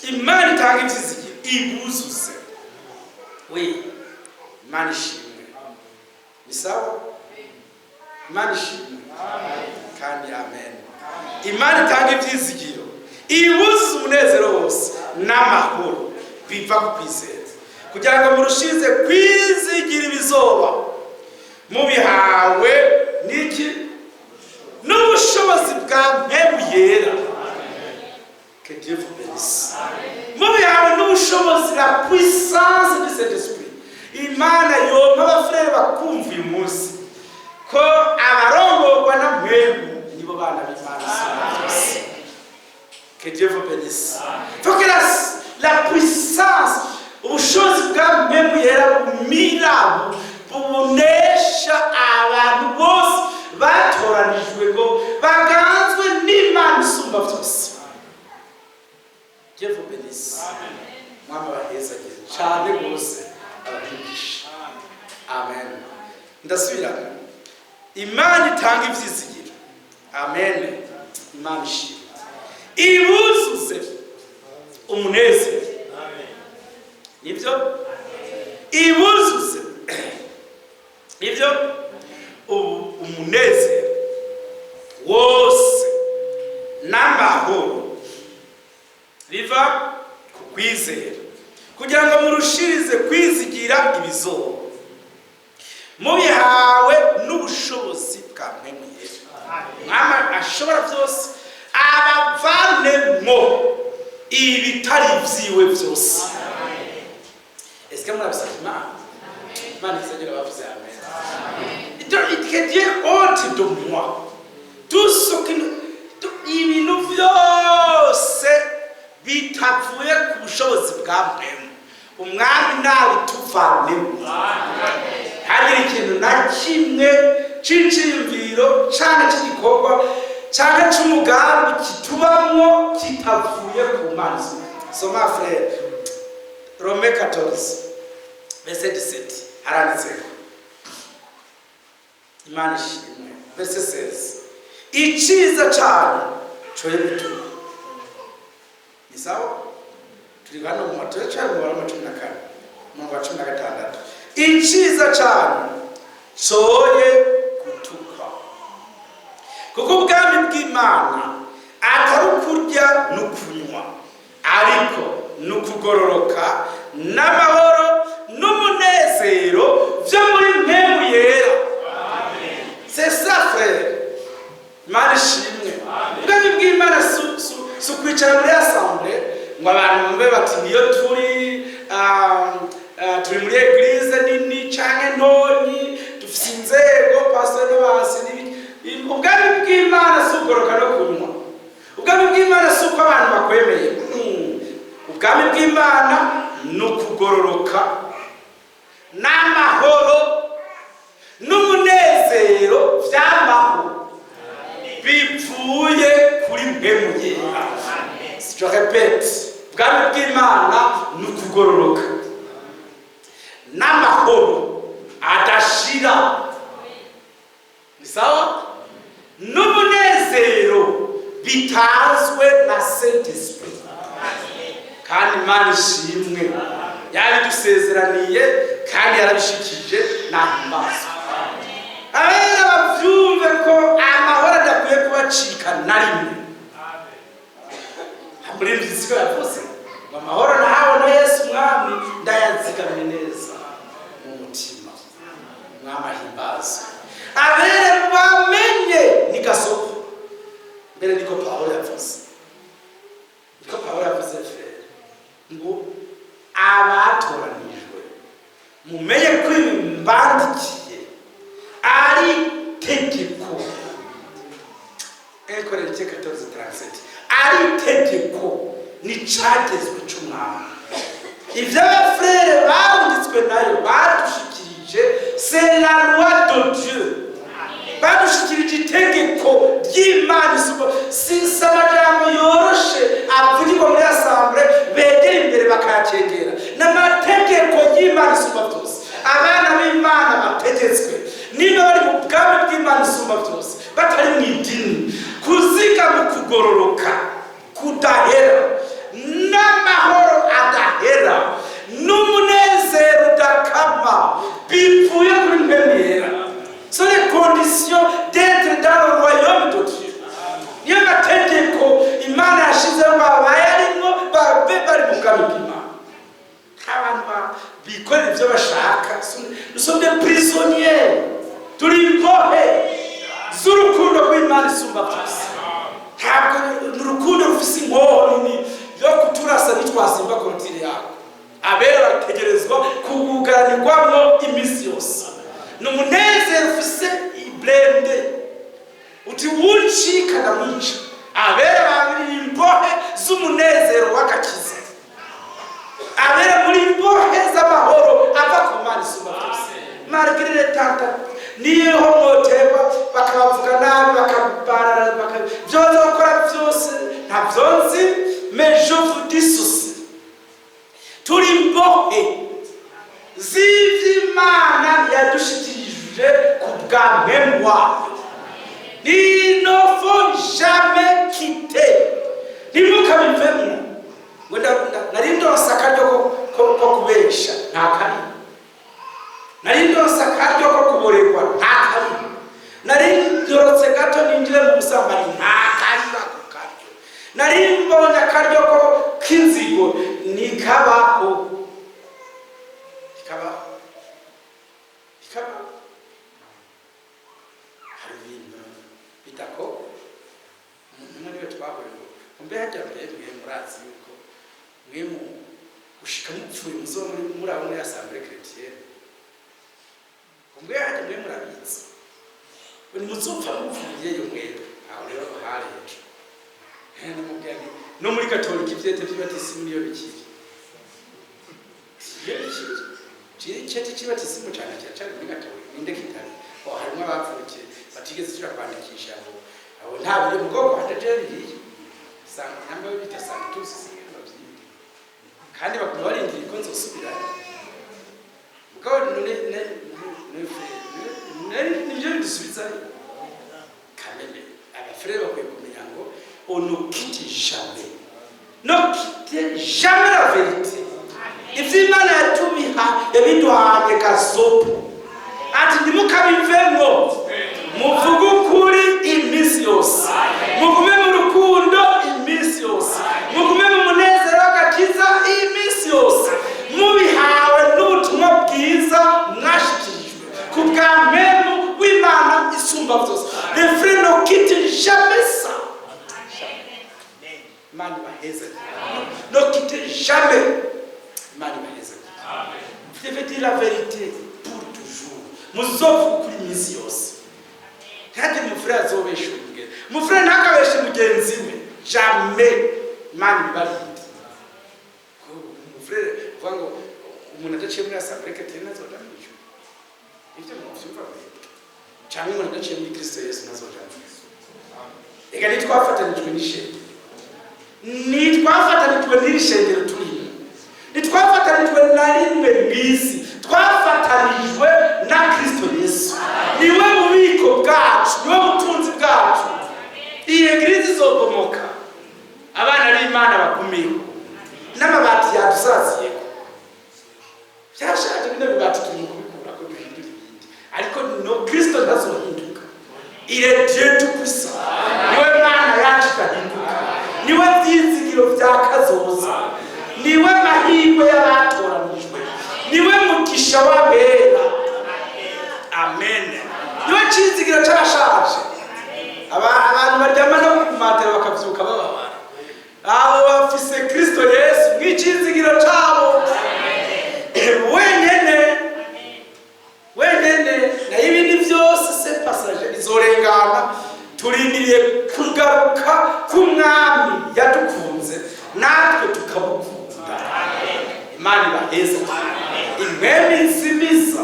Imana itanga ivyizigiro ibuzuze. Oui, Imana ishimwe. Ni sawa, Imana ishimwe kandi, amen. Imana itanga ivyizigiro ibuzuze umunezero wose n'amahoro biva ku kwizera, kugira ngo murushize kwizigira ibizoba, mubihawe n'iki? N'ubushobozi bwa Mpemu Yera. Que Dieu vous bénisse. Mubihawe n'ubushobozi, la puissance du Saint Esprit. Imana yompa abafurere bakumva uyu munsi ko abarongorwa na Mpemu nibo bana b'Imana isumba byose. Que Dieu vous bénisse. Faut que la puissance, ubushobozi bwa Mpemu Yera bumira, bunesha abantu bose batoranijwe ngo baganzwe n'Imana isumba byose. Dieu vous bénisse. Mwami abahezagire cyane rwose, abahigisha, amen. Ndasubiramo: Imana itanga ivyizigiro, amen, Imana ishimwe, ibuzuze umunezero, nibyo, ibuzuze, nibyo, ubu umunezero wose n'amahoro biva ku kwizera, kugira ngo murushirize kwizigira ibizoba, mubihawe n'ubushobozi bwa Mpemu Yera. Mwami ashobora byose abavanemo ibitari vyiwe byose. Est-ce murabisaba Imana? Imana izagera bavuze amen. Que Dieu ôte de moi tout ce qui, ibintu byose bitavuye ku bushobozi bwa Mpemu. Umwami nabituvanemo, hagira ikintu na kimwe c'iciyumviro canke c'igikorwa canke c'umugambi kitubamwo kitavuye ku Mana. Soma, frère, Romains 14 verset 17, haranditseko. Imana ishimwe. Verset 16: iciza canyu coye gutuma. Ni sawa, turi hano mu turacyari mu Baroma 14, umurongo wa 16: iciza canyu coye gutukwa, kuko ubwami bw'Imana atari ukurya n'ukunywa, ariko ni ukugororoka n'amahoro n'umunezero byo muri Mpemu Yera. C'est ça, frère. Imana ishimwe. Ubwami bw'Imana si ukwicara muri assemblée ngo abantu bumve bati niyo turi, turi muri église nini canke ntonyi, dufise inzego, pastor n'abasi n'ibiki. Ubwami bw'Imana si ukugoroka no kunywa. Ubwami bw'Imana si uko abantu bakwemeye. Ubwami bw'Imana ni ukugororoka n'amahoro n'umunezero vy'amaho bivuye kuri Mpemu Yera. Je répète: ubwami bw'Imana ni ukugororoka n'amahoro. Budashira ni sawa n'umunezero bitanzwe na Saint Esprit. Kandi Imana ishimwe, yabidusezeraniye kandi yarabishikije. Nahimbazwa. Abera bavyumve ko amahoro adakwiye kubacika na rimwe. Muri siko yavuze ngo amahoro nahawe na Yesu Mwami ndayazigamye neza mu mutima. Mwami ahimbazwe. Abere bamenye ni gasoko mbere, niko Pawulo yavuze, niko Pawulo yavuze, frère, ngo abatoranijwe mumenye ko ibi mbandikiye ari itegeko. 1 Corinthiens 14:37, ari itegeko, ni cagezwe c'Umwami. Ivyo aba frères barungitswe nayo badushikirije, c'est la loi de Dieu. Badushikirije itegeko ry'Imana isumba. Si amajambo yoroshe avugirwa muri assemblée, begera imbere bakayakengera. N'amategeko y'Imana isumba byose. Abana b'Imana bategetswe, niba bari mu bwami bw'Imana isumba byose, batari mu idini, kuziga mu kugororoka kudahera n'amahoro adahera n'umunezero udakama bivuye kuri Mpwemu Yera. Sont les conditions d'être dans le royaume de Dieu. Niyo mategeko Imana yashizeho ngo abayarimwo babe bari mu bwami bw'Imana. Abantu bikorera ibyo bashaka, nous sommes des prisonniers, turi imbohe z'urukundo rw'Imana isumba byose. Ntabwo ni urukundo rufise inkoho nini yo kuturasa ntitwasimba clôture yako. Abera bategerezwa kugugaranirwamo iminsi yose. Ni umunezero ufise i blindé, uti wuncika ndamwica. Abera babiri imbohe z'umunezero w'agakiza. Abera muri imbohe z'amahoro ava ku Mana isumba byose, malgré les tentatives. Niyo mwoterwa bakabavuga nabi, bakabarara, ibyo bazakora byose ntabyo nzi, mais je vous dis ceci: turi imbohe z'ivy'Imana yadushikirije ku bwa Mpwemu wayo. Il ne faut jamais quitter, ntimukabivemo ngo nari ndonse akaryo ko kubesha, nta kari. Nari ndonse akaryo ko kuborerwa, nta kari. Nari ndorotse gato ninjire mu busambanyi, nta kari ako karyo. Nari mbonye akaryo ko k'inzigo, nikabaho, ikabaho, ikabaho. Hari ibintu bidakorwa. Umuntu umwe niwe twahuye ngo mbe hajya mbere mwe murazi yuko mwe mu gushika mupfuye muzo muri murabona ya assemblée chrétienne, ngo mbe hajya mwe murabizi ngo nimuzopfa mupfuyeyo mwebwe. Aho rero hari hejuru namubwira nti no muri Katolika ivyete vy'ibatisimu niyo bikiri, iyo bikiri. Icete cy'ibatisimu cane kiracari muri Katolika, ninde kitari? Oh, harimwo abapfukiye batigeze tuja kwandikisha ngo abo nta biri mu bwoko hataje biriya sanga namba bita sanctus, singe bavyita, kandi baguma barindiriye ko nzosubirayo. Mugabo none ne nivyo bidusubizayo kameme. Aba frères bakwiye kumenya ngo on ne quitte jamais, ne quitte jamais la vérité. Ivyo Imana yatubiha, yabiduhaye gasopo, ati ntimukabivemwo, muvuge ukuri iminsi yose, mugume mu rukundo iminsi yose, mugume mu munezero w'agakiza iminsi yose, mubihawe n'ubutumwa bwiza mwashikirijwe ku bwa Mpwemu w'Imana isumba byose. Les frères, ne quitte jamais ça. Imana ibaheze. Ne quitte jamais. Imana ibaheze. Vous devez dire la vérité pour toujours. Muzovuga ukuri iminsi yose. Ntihagire umu frère azobesha umugenzi. Umu frère ntakabeshe mugenzi we, jamais. Imana ibibarinde. Umu frère uvuga ngo umuntu adaciye muri assemblée chrétienne ntazoja mw'ijuru, ivyo muvyumva mwebwe? Canke umuntu adaciye muri Kristo Yesu ntazoja mw'ijuru? Ega ntitwafatanijwe n'ishengero, ntitwafatanijwe n'iri shengero turimo, ntitwafatanijwe na rimwe mw'isi, twafatanijwe na Kristo Yesu. bwacu, niwe butunzi bwacu. Iyi église izobomoka, abana b'Imana bagumeho. N'amabati yadusaziyeko, byashaje. Bino bibati turi mu kubikura ko duhindura ibindi, ariko no Kristo ntazohinduka. Il est Dieu tout puissant, niwe Mana yacu idahinduka, niwe vyizigiro vya kazoza, niwe mahirwe y'abatoranijwe, niwe mugisha w'abera. Amen. Niwe cizigiro c'abashaje. Abantu baryama no ku matera bakavyuka bababara, abo bafise Kristo Yesu mw'icizigiro cabo wenyene wenyene. Nayo ibindi byose c'est passager, bizorengana. Turindiriye kugaruka k'Umwami yadukunze natwe tukamukunda. Imana ibaheza imwemi nzimiza,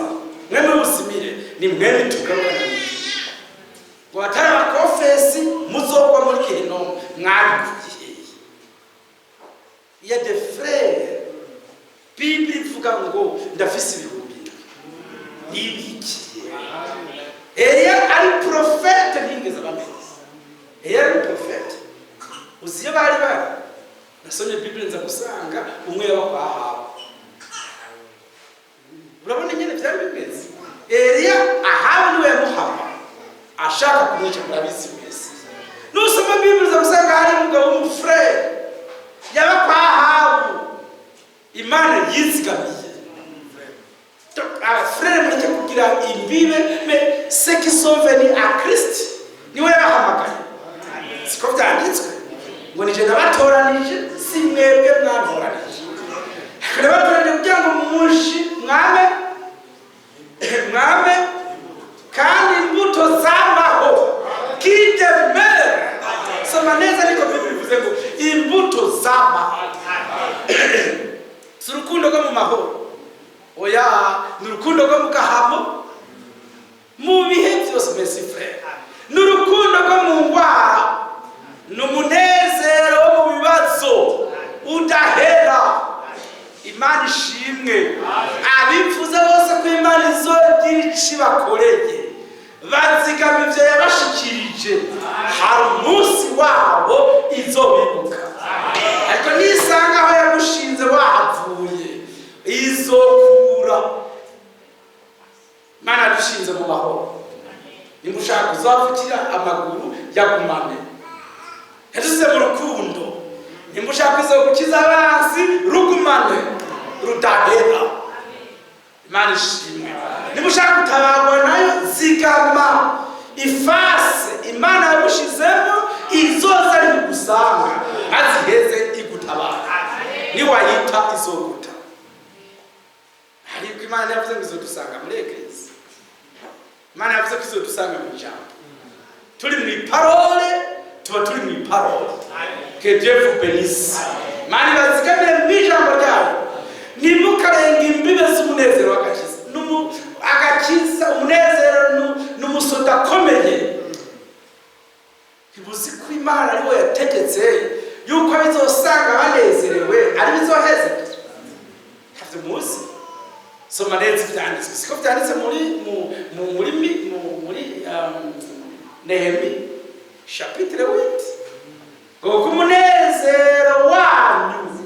mwemi busimire ni mwemi tugarukana. Ngo batari abakofesi muzogwa muri gehinomu. Mwabikuye hehe? Il y a des frères, Bible ivuga ngo ndafise 7000 nibikiye. Eliya ari prophète, ntiyigeze abamenya. Eliya ari prophète, uzi iyo bari bari? Nasomye Bible nza gusanga umwe yaba kwa Ahabu. Urabona ingene byari bimeze. Eliya, Ahabu niwe yamuhama ashaka kumwica, murabizi mwese. Nusoma Bible uza gusanga hari umugabo w'umu frère yaba kwa Ahabu Imana yizigamiye. Frère, mureke kugira imbibe, mais ceux qui sont venus à Christ, niwe yabahamagaye. Siko byanditswe ngo nije nabatoranije, si mwebwe mwantoranije? Nabatoranije kugira ngo mushi mwame mwame kandi imbuto zamaho, qui demeure. Soma neza, niko Bible bivuze ngo imbuto zamaho. Si urukundo rwo mu mahoro, oya, ni urukundo rwo mu gahamo, mu bihe byose. Merci frère. Ni urukundo rwo mu ndwara, ni umunezero wo mu bibazo udahera. Imana ishimwe. Abifuza bose ko Imana izogira ico bakoreye, bazigama ivyo yabashikirije. Hari umunsi wabo izobibuka, ariko nisanga aho yagushinze wahavuye, izokura. Imana yadushinze mu mahoro. Nimba ushaka uzavukira amaguru, yagumane. Yadusize mu rukundo. Nimba ushaka izogukiza abansi, rugumane rudahera. Imana ishimwe. Niba ushaka gutabarwa nayo, zigama ifase Imana yagushizemo. Izoza ari kugusanga aziheze igutabara, niwayita izoguta. Ariko Imana yavuze ngo izodusanga muri église. Imana yavuze ko izodusanga mu ijambo. Turi mu i parole, tuba turi mu i parole. Que Dieu vous bénisse. Imana ibazigamire mu ijambo ryayo. Ntimukarenga imbibe z'umunezero w'agakiza. Agakiza, umunezero n'umusoda akomeye. Ntibuzi ko Imana ariwe yategetse yuko bizosanga banezerewe ari bizoheze? Ntavyo muzi. Soma neza ivyanditswe. Siko vyanditse muri mu, mu, muri mi- mu, muri Nehemi chapitre 8, ngo kuko umunezero wanyu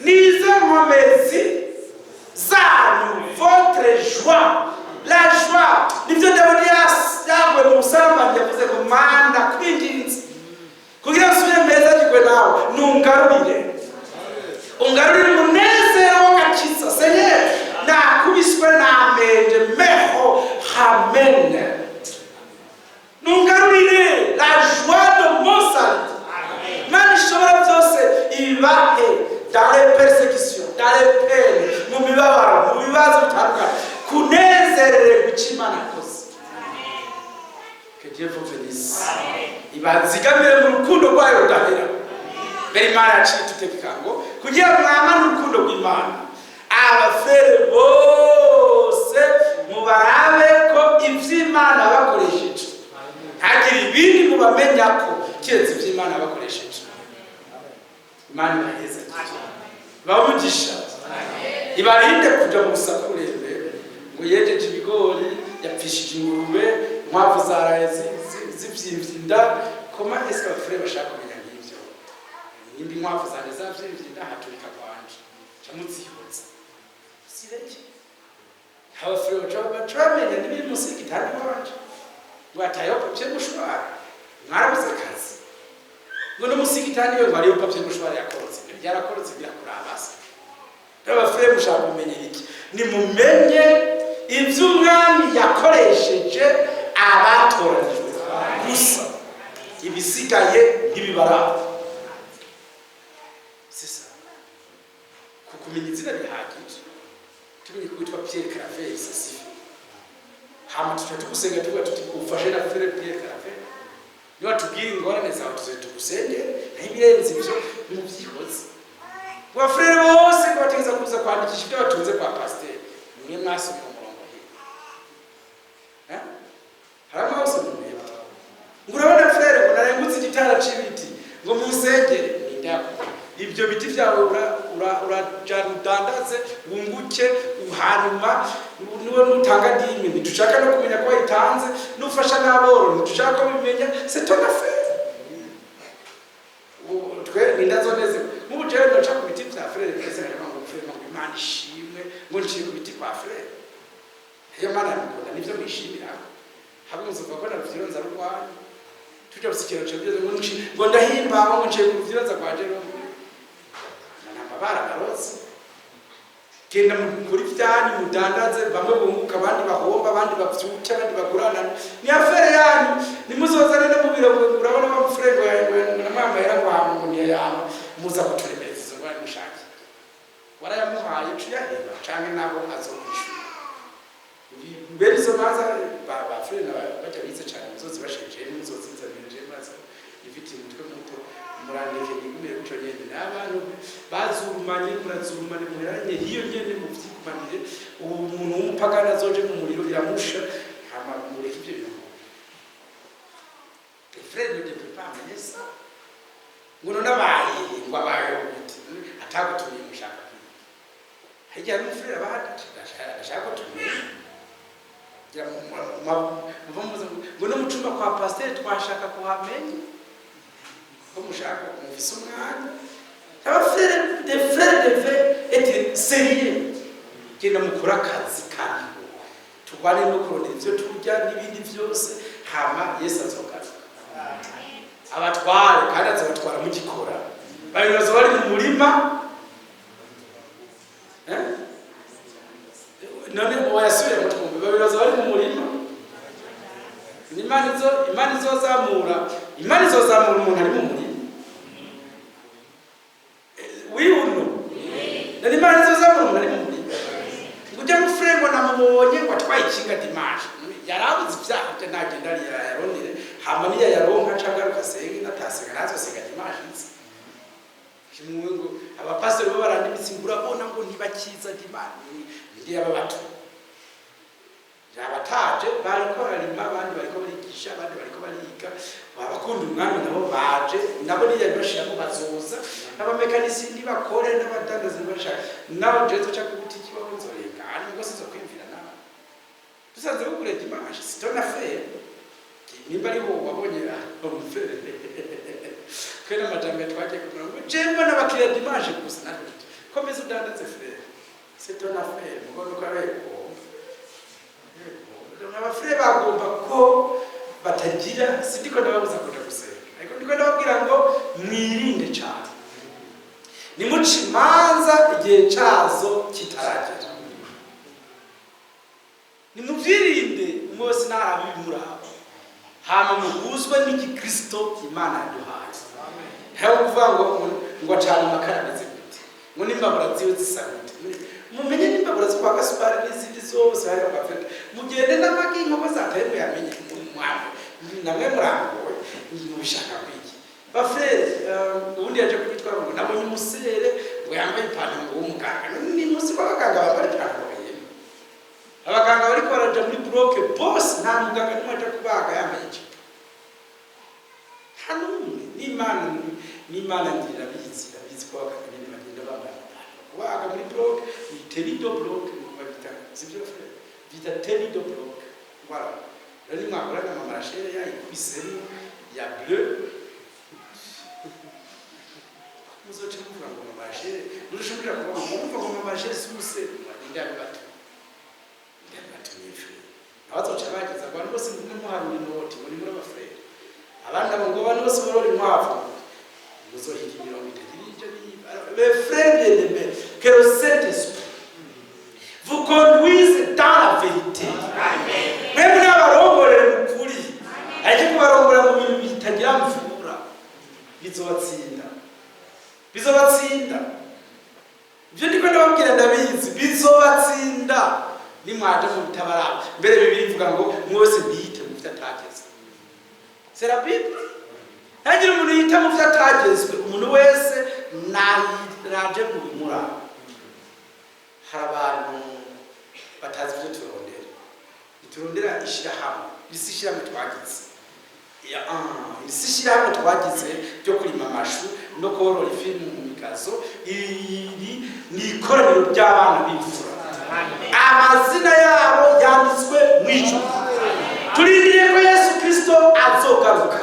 nizo nkomezi zanyu. Votre joie, la joie, nivyo Dawidi yaguye mu busambanyi yavuze ngo: "Mana, kwinginze kugira nsubire meza jigwe nawe, nungarurire, ungarurire umunezero w'agakiza. Seigneur, nakubiswe namenje meho hamene, nungarurire la joie de mon salut." Imana ishobora byose ibahe dans les persécutions, dans les peines, mu mibabaro, mu bibazo bitandukanye, kunezerererwa icyo Imana yakoze. Que Dieu vous bénisse. Ibazigamire mu rukundo rwayo rudahera. Mbere Imana yaciye itutegeka ngo kugira mwamane urukundo rw'Imana. Aba frères bose mubarabe ko ivy'Imana bakoresheje, ntagire ibindi mubamenya ko kiretse ivy'Imana bakoresheje. Imana ibaheza, ibahe, ibarinde kuja mu rusaku rurerure ngo yejeje ibigori, yapfishije ingurube, inkwavu zaraye. Zivyimvye inda, comment est-ce que abafurere bashaka kumenya nk'ivyo? Nimba inkwavu zanje zavyimvye inda, haturika kwanje ca muzihoza sireke. Abafurere baca bamenya n'ibiri munsi y'igitanda iwanje, ngo hatayeho papier mouchoir, mwarabuze akazi, ngo no munsi y'igitanda iwe ngo hariyo papier mouchoir yakorotse. Byarakorotse, birakurabasa. Abafurere mushaka kumenya iki? Nimumenye ibyo Umwami yakoresheje abatoranijwe gusa, ibisigaye ntibibaraba. C'est ça. Kukumenya izina bihagije, tumenye ko witwa Pierre Claver, ça suffit. Hama tuca tugusenga, tuvuga tuti ufashe na frère Pierre Claver. Niba tubwira ingorane zawe, tuze tugusenge. Naho ibirenze ivyo nimubyihoze. Ngo abafurere bose ngo bategeza kuza kwandikisha ibyo batunze kwa pasiteri. Nimwe mwasomye umurongo hirya? Hari amahose mwebwe ngo urabona frère, ngo narengutse igitara c'ibiti, ngo munsengere. Nindako ibyo biti byawe urajana udandaze wunguke, hanyuma niwe nutanga dîme ntidushaka no kumenya ko wayitanze, nufasha n'aboro ntidushaka ko bimenya. C'est ton affaire. Twe nindazoneze nk'ubu jewe noca ku biti vya frère twese nkavuga ngo frère, ngo Imana ishimwe, ngo nciye ku biti kwa frère. Iyo Mana yabikunda nivyo mwishimira, hamwe muzuva ko naruvyironza rwanyu tuja gusikira cyo ngo nci ngo ndahimbawe, ngo nciye ku ruvyironza kwa Jerome namba barabarotse. Genda mukuri vyanyu, mudandaze, bamwe bunguka, abandi bahomba, abandi bavyuke, abandi bagurana, ni affaire yanyu. Nimuzozane no mu biro ngo urabona wa mufurere ngo namwamahera ngo ngo ntiyayampa, muza kuturemereza izo ngorane mushake. Warayamuhaye, uca uyaheba canke nabo azokwishura. Mbere izo manza ba frère na bajya bize cane muzozibasheje, muzozinzanire maze ifitiye umutwe muto, murandeke nigumire kuco nyene. N'abantu bazurumanye, murazurumane, muheranye hiyo nyene, muvyigumanire. Ubu umuntu w'umupagani azoje mu muriro iramusha. Hama mureke ivyo bintu. Les frères ne devaient pas amener ça. Ngo none abaye, ngo abaye gute atagutumiye? Mushaka kwiga hirya hari umufurere aba adashaka ko tumenya. Ngo no mu cumba kwa pasiteri twashaka kuhamenya ko mushaka mufise umwanya. Abafurere, des frères devaient être sérieux. Genda mukore akazi kanyu, turwane no kurondera ivyo turya n'ibindi vyose, hama Yesu azogaruka abatware, kandi azobatwara mugikora. Babiri bazoba bari mu murima. Eh? None wayasubiye mu twumve. Babiri bazoba bari mu murima. Imana izozamura umuntu ari mu murima wiuno. None Imana izozamura umuntu ari mu murima? Ngo ujya mufure ngo namubonye ngo atwaye ikinga dimanche, yarabuze ibyaha bye, nagenda yarondere, hama niyo yaronka canke agaruka asenge, natasenga ntazosenga dimanche nzi kimwe. Ngo abapasiteri bo baranda imitsi, ngo urabona ngo ntibakiza dimanche, ndi yaba bato abataje bariko bararima, abandi bariko barigisha, abandi bariko bariga. Abakunda Umwami nabo baje, nabo niyo bashiramo bazoza, n'abamekanisi nibakore, n'abadandaza nibashaka, nawe jewe zoca ku butiki baho nzorenga, hanyuma ngo sizokwiyumvira nawe dusanze bugure dimanche. C'est ton affaire. Nimba ariho wabonye umufere twe n'amajambo twagiye kugira ngo jewe mbona abakiriya dimanche gusa, natwe tuti komeza udandaze frère, c'est ton affaire. Mugo nuko ari abafure bagomba ko batagira. Sindiko ndababuza kuja gusenga, ariko ndiko ndababwira ngo mwirinde cyane, nimuce imanza igihe cazo kitaragera, nimuvyirinde. Umwe wese narabe ibimuraba, hama muhuzwe n'igikristo Imana yaduhaye. Ntawe kuvuga ngo acana amakara ameze gute, ngo n'imbabura ziwe zisa gute. Mumenye n'imbabura zo kwa Gasupari n'izindi zose hariho kwa Fred, mugende n'amagi inkoko zataye muyamenye. Mwamwe namwe murangoye, mubishaka kwiki bafrere? Ubundi yaje kubitwara ngo nabonye umusere ngo yambaye ipantaro ngo w'umuganga. Ni munsi w'abaganga bambara ipantaro yemwe. Abaganga bariko baraja muri bloc bose, nta muganga n'umwe aja kubaga yambaye ijipo, nta n'umwe. N'Imana ngira irabizi, irabizi ko abaganga nyene bagenda bambaye amapantaro kubaga muri bloc. Ni tenue de bloc babita, sivyo frère? Bita tenue de bloc, voilà. Rero nimwakora na mama Rachel yayikubisemo ya bleu, muzoca muvuga ngo mama Rachel, muzoshobora kuvuga ngo muvuga ngo mama Rachel si umusendwa. Ninde yabibatumye? Ninde yabibatumye, frère? Abazoca bageza ngo abantu bose mugume muharura inoti ngo ni muri abafrères, abandi abo ngo abantu bose borora inkwavu, muzohiga imirongo itagira ivyo biba. Les frères bien-aimés, que le Saint-Esprit vous conduise dans la vérité. Mwebwe n'abarongorere mu kuri, ariko kubarongora mu bintu bitagira mvura, bizobatsinda, bizobatsinda. Ibyo ndiko ndababwira ndabizi, bizobatsinda nimwaje mu bitabaraba. Mbere Bibiliya ivuga ngo umwe wese ntiyite mu byo atageze. C'est la Bible. Ntagire umuntu yita mu byo atagezwe. Umuntu wese naje mu bimuraba. Hari abantu batazi ibyo turondera. Ntiturondera ishyirahamwe. Iri si ishyirahamwe twagize. Iri si ishyirahamwe twagize ryo kurima amashu no korora ifi mu migazo. Iri ni ikoraniro ry'abana b'imfura, amazina yabo yanditswe mu ijuru. Turindiriye ko Yesu Kirisito azogaruka.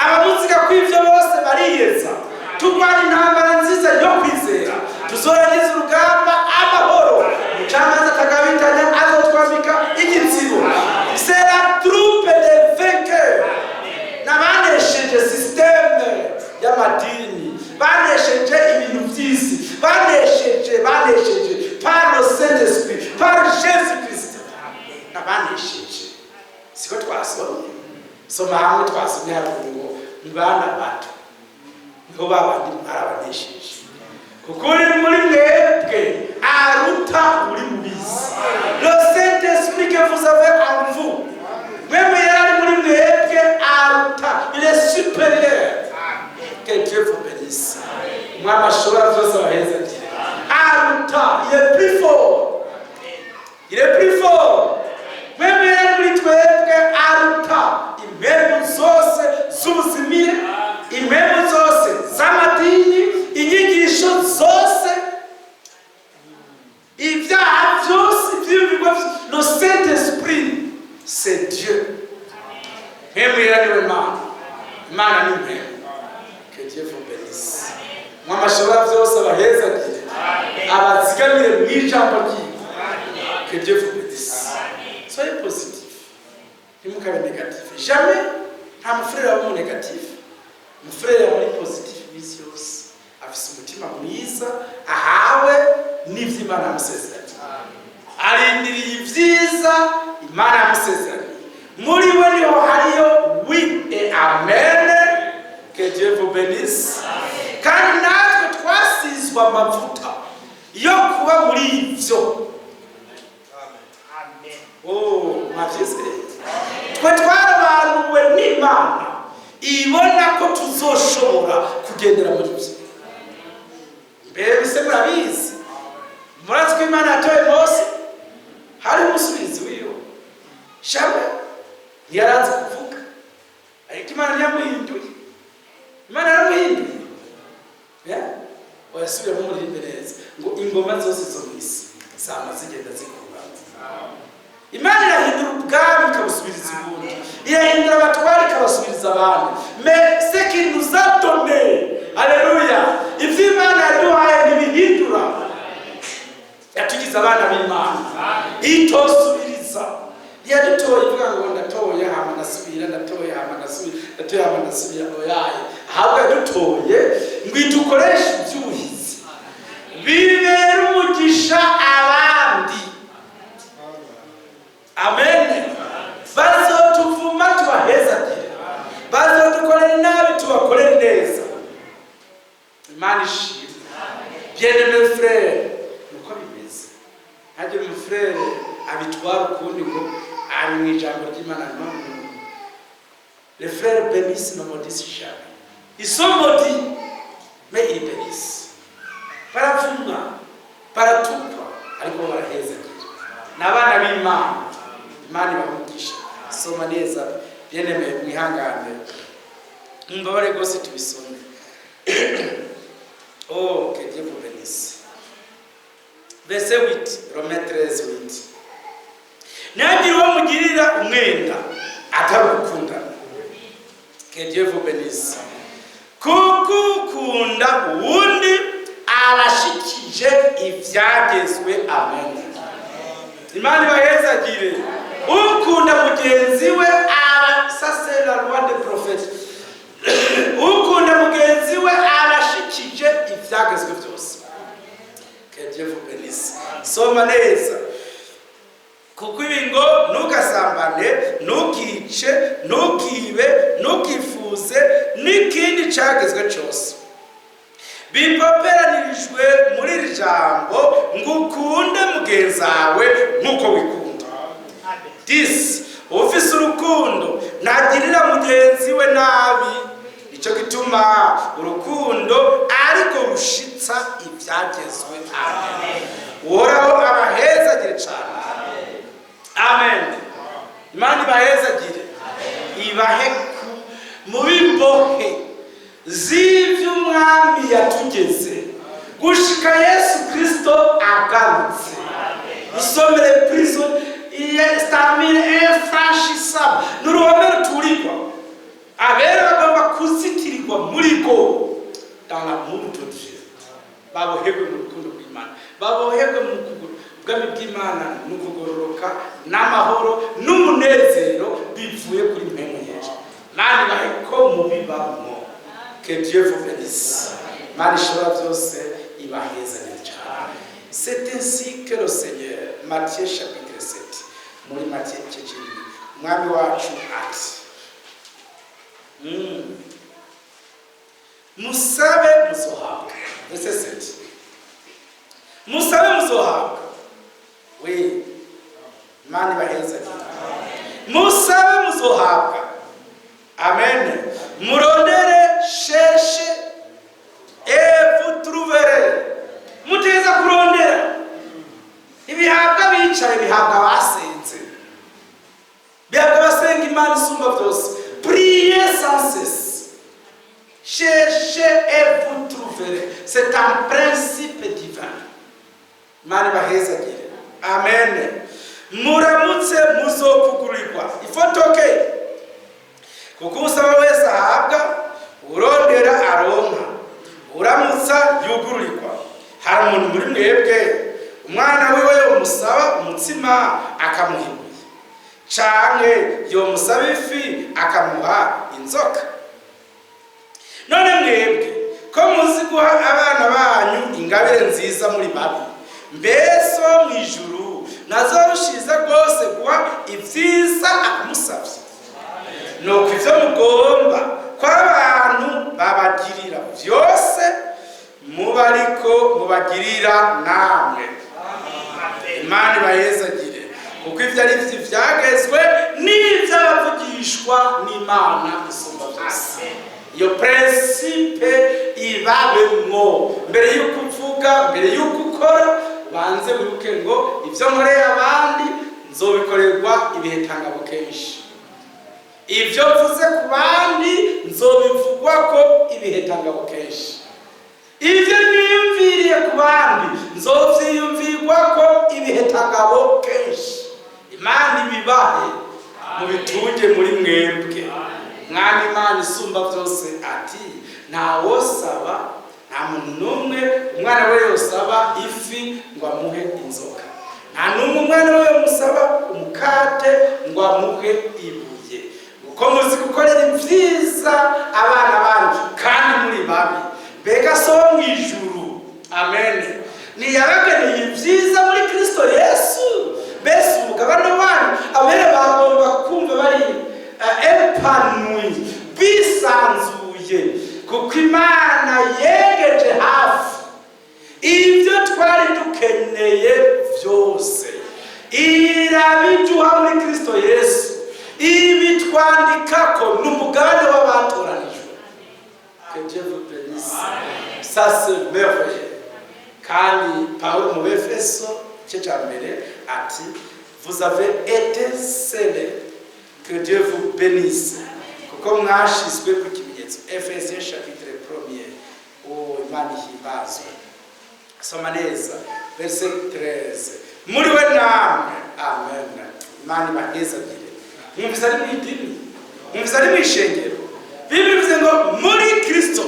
Abamuziga ko ibyo bose bariyeza. Turwana intambara nziza yo kwizera, tuzorangiza urugamba amahoro. Umucamanza atagabitanya azotwambika igitsibo. C'est la troupe des vainqueurs, n'abanesheje système y'amadini, banesheje ibintu by'isi, banesheje, banesheje par le Saint Esprit, par Jésus Christ, n'abanesheje. Siko twasomye? Soma hamwe twasomye haruguru ngo ni bana bato, niho babandi mwarabanesheje, kuko uri muri mwebwe aruta uri mu bisi. Le Saint Esprit que vous avez en vous, mwebwe yari ari muri mwebwe, aruta, il est supérieur. Que Dieu vous bénisse. Umwami ashobora byose abahezagire. Aruta, il est plus fort, il est plus fort. Mwebwe yari muri twebwe aruta impemu zose z'ubuzimire, impemu zose z'amadini, inyigisho zose, ibyaha byose, ibyiyumvirwa. Le Saint Esprit, c'est Dieu. Mpemu yera niwe Mana. Imana ni mpemu. Que Dieu vous bénisse. Mwamashobora byose abahezagire, abazigamire mu ijambo ryiwe. Que Dieu vous bénisse. Soyez positif, ntimukabe négatif jamais. Nta mufurere waba négatif. Umufurere yaba ari positif iminsi yose, afise umutima mwiza ahawe n'ivyo Imana yamusezeraniye, arindiriye ibyiza Imana yamusezeraniye. Muri we niho hariyo oui et amen. Que Dieu vous bénisse. Kandi natwe twasizwe amavuta yo kuba muri ivyo. Oh, mwavyizeye? Twe twarabanuwe n'Imana, ibona ko tuzoshobora kugendera muri byo. Mbere bise murabizi, murazi ko Imana yatoye Mose, hari umusubizi wiwe shawe ntiyarazi kuvuga, ariko Imana ntiyamuhinduye. Imana yaramuhinduye. Oyasubiramo muririmbe neza ngo ingoma zose zo mu isi zama zigenda zikura. Imana irahindura ubwami ikabusubiriza ubundi, irahindura abatware ikabasubiriza abandi, mais ce qu'il nous a donné, alléluia, ibyo Imana yaduhaye ntibihindura. Yatugize abana b'Imana, itosubiriza. Ntiyadutoye ivuga ngo ndatoye hama ndasubira, ndatoye hama ndasubira, ndatoye hama ndasubira. Oyaye, ahubwo yadutoye ngo idukoreshe iby'ubuhizi bibera umugisha abandi. Amen. Bazotuvuma, tubahezagire; bazodukorera nabi, tubakorere neza. Imana ishimwe. Bien-aimé frère, nuko bimeze. Ntagire umufrère abitwara ukundi ngo ari mu ijambo ry'Imana. No, les frères bénissent, ne maudissent jamais. Ils sont maudits, mais ils bénissent. Baravumwa, baratukwa, ariko bo barahezagira. Ni abana b'Imana. Imana ibamugisha. Soma neza, bien-aimé, mwihangane, mumbabare rwose tubisome. Oh, que Dieu vous bénisse. Verset 8, Romains 13, 8. Ntihagire uwo mugirira umwenda. Atari ugukundana. Que Dieu vous bénisse. Kuko ukunda uwundi arashikije ivyagezwe. Amen. Imana ibahezagire. Ukunda mugenzi we ara, ça c'est la loi des prophètes, ukunda mugenzi we arashikije ivyagezwe byose. Que Dieu vous bénisse. Soma neza. Kuko ibi ngo: ntugasambane, ntukice, ntukibe, ntukifuze, n'ikindi cyagezwe cyose bipoperanirijwe muri iri jambo ngo: ukunde mugenzi wawe nk'uko wikunda. Disi ufise urukundo ntagirira mugenzi we nabi. Nicyo gituma urukundo ariko rushitsa ibyagezwe. Amen. Uhoraho abahezagire cyane. Amen. Imana ibahezagire, ibahe ku mu bimbohe z'ivy'Umwami yatugeze gushika Yesu Kristo agarutse. Isomere prison stamine infranchissable, ni uruhome ruturigwa. Abera bagomba kuzitirirwa muri go dans l'amour de Dieu, baboherwe mu rukundo rw'Imana, baboherwe mu ubwami bw'Imana n'ukugororoka n'amahoro n'umunezero bivuye kuri Mpemu Yera. Mani bahe ko mubibamwo. Que Dieu vous bénisse. Mani ishobora byose ibahezanire cyane. C'est ainsi que le Seigneur, Matthieu chapitre 7, muri Matthieu igice cy'indwi, Umwami wacu ati: Musabe muzohabwa." Verset 7: musabe muzohabwa. We, Imana ibahezagire. Musabe muzohabwa. Amen. Murondere, cherchez et vous trouverez. Muteza kurondera. Ibihabwa bicaye, bihabwa abasenze, bihabwa abasenga Imana isumba byose. Priez sans cesse. Cherchez et vous trouverez. C'est un principe divin. Imana ibahezagire. Amen. Muramutse muzokugurirwa. Ifotoke. Kuko usaba wese ahabwa, urondera aronka, uramutsa yugururirwa. Hari umuntu muri mwebwe umwana wiwe yomusaba umutsima akamuha ibuye, canke yomusaba ifi akamuha inzoka? None mwebwe ko muzi guha abana banyu ingabire nziza, muri babi, mbese wo mu ijuru ntazorushiza rwose guha ibyiza amusabye? Nuko ivyo mugomba ko abantu babagirira byose, muba ariko mubagirira namwe. Imana ibahezagire. Kuko ibyo ari byo ivyagezwe n'ivy'abavugishwa n'Imana isumba byose. Iyo principe ibabemwo. Mbere y'uko uvuga, mbere y'uko ukora, banze wibuke ngo: ibyo nkoreye abandi nzobikorerwa ibihe tangabo kenshi, ibyo mvuze ku bandi nzobivugwa ko ibihe tangabo kenshi, ibyo niyumviriye ku bandi nzovyiyumvirwa ko ibihe tangabo kenshi. Imana ibibahe, mubitunge muri mwebwe. Mwami Imana isumba byose ati: ntawosaba, nta muntu n'umwe umwana we yosaba ifi ngo amuhe inzoka, nta n'umwe umwana we yomusaba umukate ngo amuhe ibuye. Uko muzi gukorera ibyiza abana banyu kandi muri babi, mbega So wo mu ijuru, amen, ntiyabageneye ibyiza muri Kristo Yesu? Mbese umugabane wanyu, abere bagomba kumva bari épanouis, bisanzuye, kuko Imana yegeje hafi ibyo twari dukeneye byose, irabiduha muri Kristo Yesu, ibitwandika ko ni umugabane w'abatoranijwe. Que Dieu vous bénisse. Ça c'est merveilleux. Kandi Pawulo mu Befeso igice cya mbere ati: "Vous avez été scellés." Que Dieu vous bénisse. Kuko mwashizwe ku kimenyetso. Ephésiens chapitre 1er. Oh, Imana ihimbazwe. Soma neza verset 13: muri we namwe. Amen. Imana ibahezagire. Mwumvise ari mu idini. Mwumvise ari mu ishengero. Bibiliya bivuze ngo muri Kristo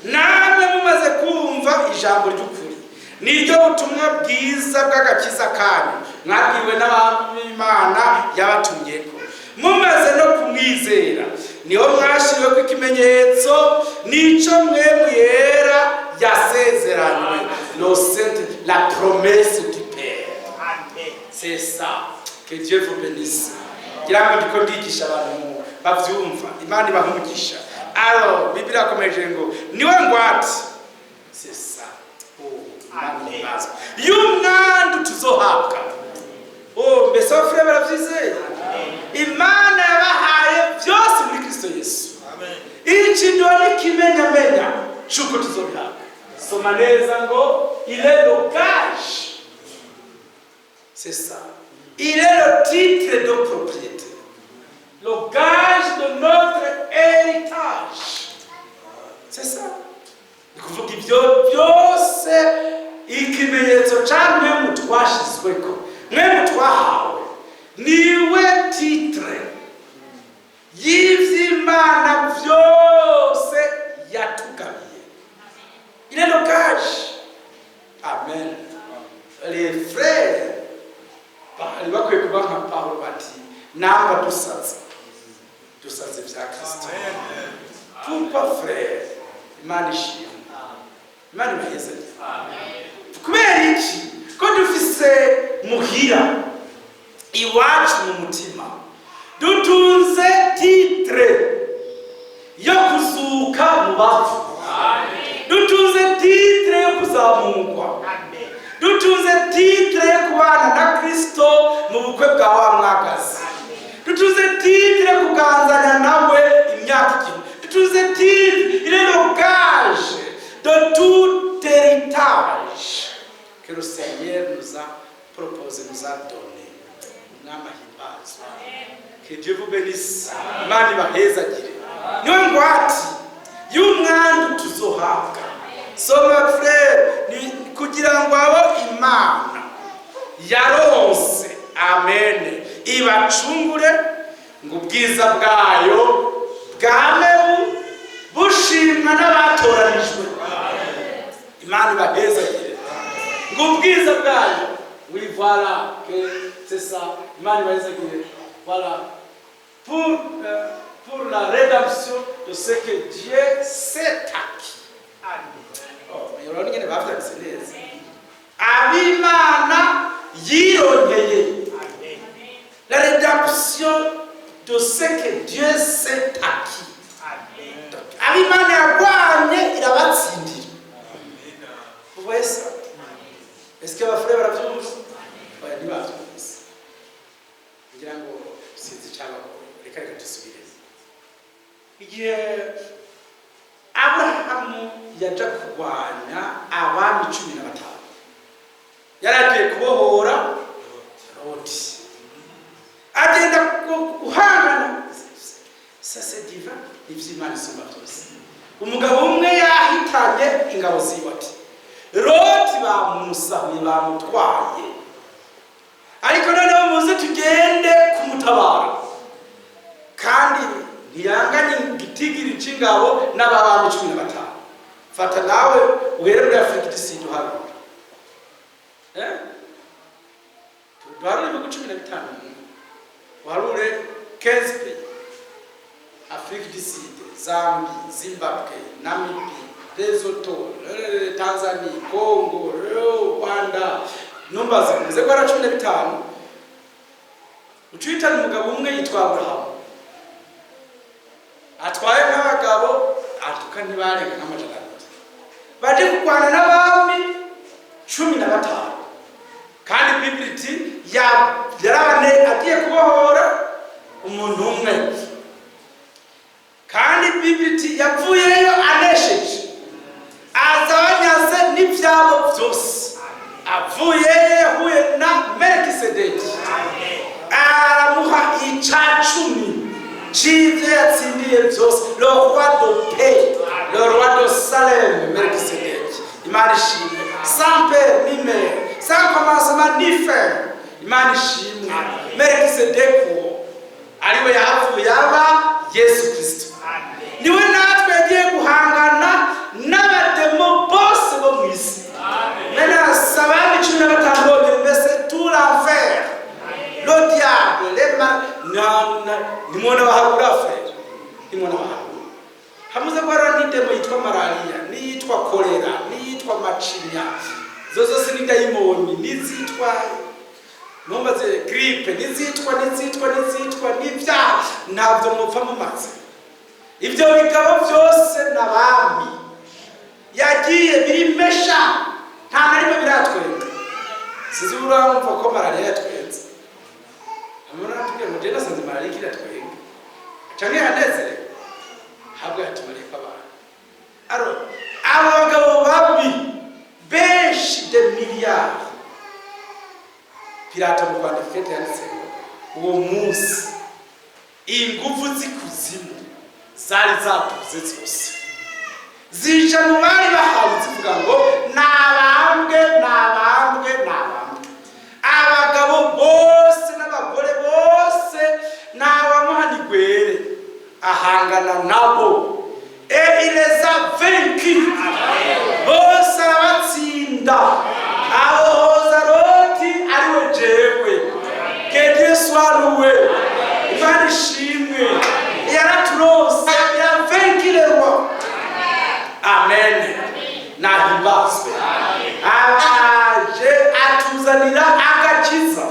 namwe mumaze kumva ijambo ry'ukuri, niryo butumwa bwiza bw'agakiza kanyu, mwabwiwe n'Imana yabatumyeko, mumaze no kumwizera, niho mwashyiriweho ikimenyetso, nico Mpwemu Yera yasezeranywe, le saint, la promesse du Père. C'est ça. Que Dieu vous bénisse. Ngira ngo ndiko ndigisha abantu bavyumva. Imana ibaha umugisha. Alors, Bibiliya yakomeje ngo niwe ngwate, c'est ça. Oh, Imana ihimbaazwe, y'umwandu tuzohabwa. Oh, mbese abafurere baravyizeye? Imana yabahaye byose muri Kristo Yesu. Iki ndo n'ikimenyamenya c'uko tuzobihabwa. Soma neza ngo il est le gage, c'est ça, il est le titre de propriété, le gage de notre héritage, c'est ça. Ni kuvuga ibyo byose, ikimenyetso ca Mpwemu twashizweko, Mpwemu twahawe, niwe titre y'ivy'Imana byose yatugabiye. Il est le gage. Amen. Les frères bari bakwiye kuba nka Pawulo, bati namba dusaze, dusaze vya Kristo. Pourquoi, frère? Imana ishimwe, Imana ibahezanye. Kubera iki? Ko dufise muhira iwacu mu mutima, dutunze titre yo kuzuka mu bapfu, dutunze titre yo kuzamurwa, dutunze titre yo kubana na Kristo mu bukwe bwa wa mwagazi, dutunze titre yo kuganzanya nawe imyaka 1000, dutunze titre. Il est le gage de tout héritage que le Seigneur nous a proposé, nous a donné. Umwami ahimbazwe. Que Dieu vous bénisse. Imana ibahezagire. Niwe ngwate y'umwandu tuzohabwa. Soma, frère. Ni kugira ngo abo Imana yaronse, amen, ibacungure, ngo ubwiza bwayo bwame bushimwa n'abatoranijwe. Imana ibahezagire. Ngo ubwiza bwayo, oui, voilà que c'est ça. Imana ibahezagire. Voilà, pour la rédemption de ce que Dieu s'est acquis. Oh, urabona ingene bavyanditse neza, ab'Imana yironkeye, la rédemption de ce que Dieu s'est acquis. Ab'Imana yarwanye irabatsindira. Vous voyez ça? Est-ce que abafurere baravyumva? Oya, ntibavyumvise. Ngira ngo sinzi icyabagoye. Reka dusubire igihe Aburahamu yaja kurwanya abami 15, yari agiye kubohora Loti, agenda guhangana. Ça, c'est divin, ivy'Imana isumba byose. Umugabo umwe yahitanye ingabo ziwe, ati Loti bamusahuye, bamutwaye, ariko noneho muze tugende kumutabara. Kandi ntiyanganye igitigiri c'ingabo n'ababami 15. Fata nawe uhere muri Afrique du Sud, uharure. Eh? Duharure ibihugu 15, uharure 15 pays: Afrique du Sud, Zambie, Zimbabwe, Namibie, Lesotho, Tanzania, Congo, Rwanda. Numbaze muze ko ari 15. Ucitana umugabo umwe yitwa Aburahamu, atwaye nk'abagabo atuka ntibarenga nk'200, baje kurwana n'abami 15. Kandi Bibiri iti yarabane agiye kubohora umuntu umwe. Kandi Bibiri iti yavuyeyo anesheje, aza abanyaze n'ibyabo byose. Avuyeyo yahuye na Melikisedeki, aramuha icacumi c'ivyo yatsindiye byose. Le roi de paix, le roi de Salem, Melikisedeki. Imana ishimwe. Sans père ni mère, sans commencement ni fin. Imana ishimwe. Melikisedeki uwo Ariwe yahavuye aba Yesu Kristo. Niwe natwe yagiye guhangana n'abademo bose bo mu isi. Maintenant, abami 15 bonyine, mbese tout l'enfer, le diable, les nimwona baharura, frère, nimwona baharura. Hamuze guhara n'idemo yitwa malariya, n'iyitwa kolera, n'iyitwa macinya, zo zose ni dayimoni, n'izitwa numbaze grippe, n'izitwa n'izitwa n'izitwa n'ibyaha, ntabyo mupfa mumaze. Ibyo bigabo byose n'abami yagiye birimesha, nta na rimwe biratwenga. Sinzi urumva ko malariya yatwenze. Hamwe natubwira ngo jenda nasanze malariya ikiratwenga canke yanezerewe, habwo yatumariye ko abantu aro abo bagabo babi benshi de miliyari. Pilato mu kwandika ikete yanditse ngo uwo munsi inguvu z'ikuzimu zari zaduze zose, zija mu bari bahawe, zivuga ngo nabambwe, nabambwe, nabambwe. Abagabo bose n'abagore bose ntawamuhanigwere, ahangana nabo et il les a vaincus bose, arabatsinda, abohoza Loti, ariwe jewe. Que Dieu soit loué. Imana ishimwe, yaraturose, yavenki le roi. Amen, nahimbazwe. Abaje atuzanira agakiza.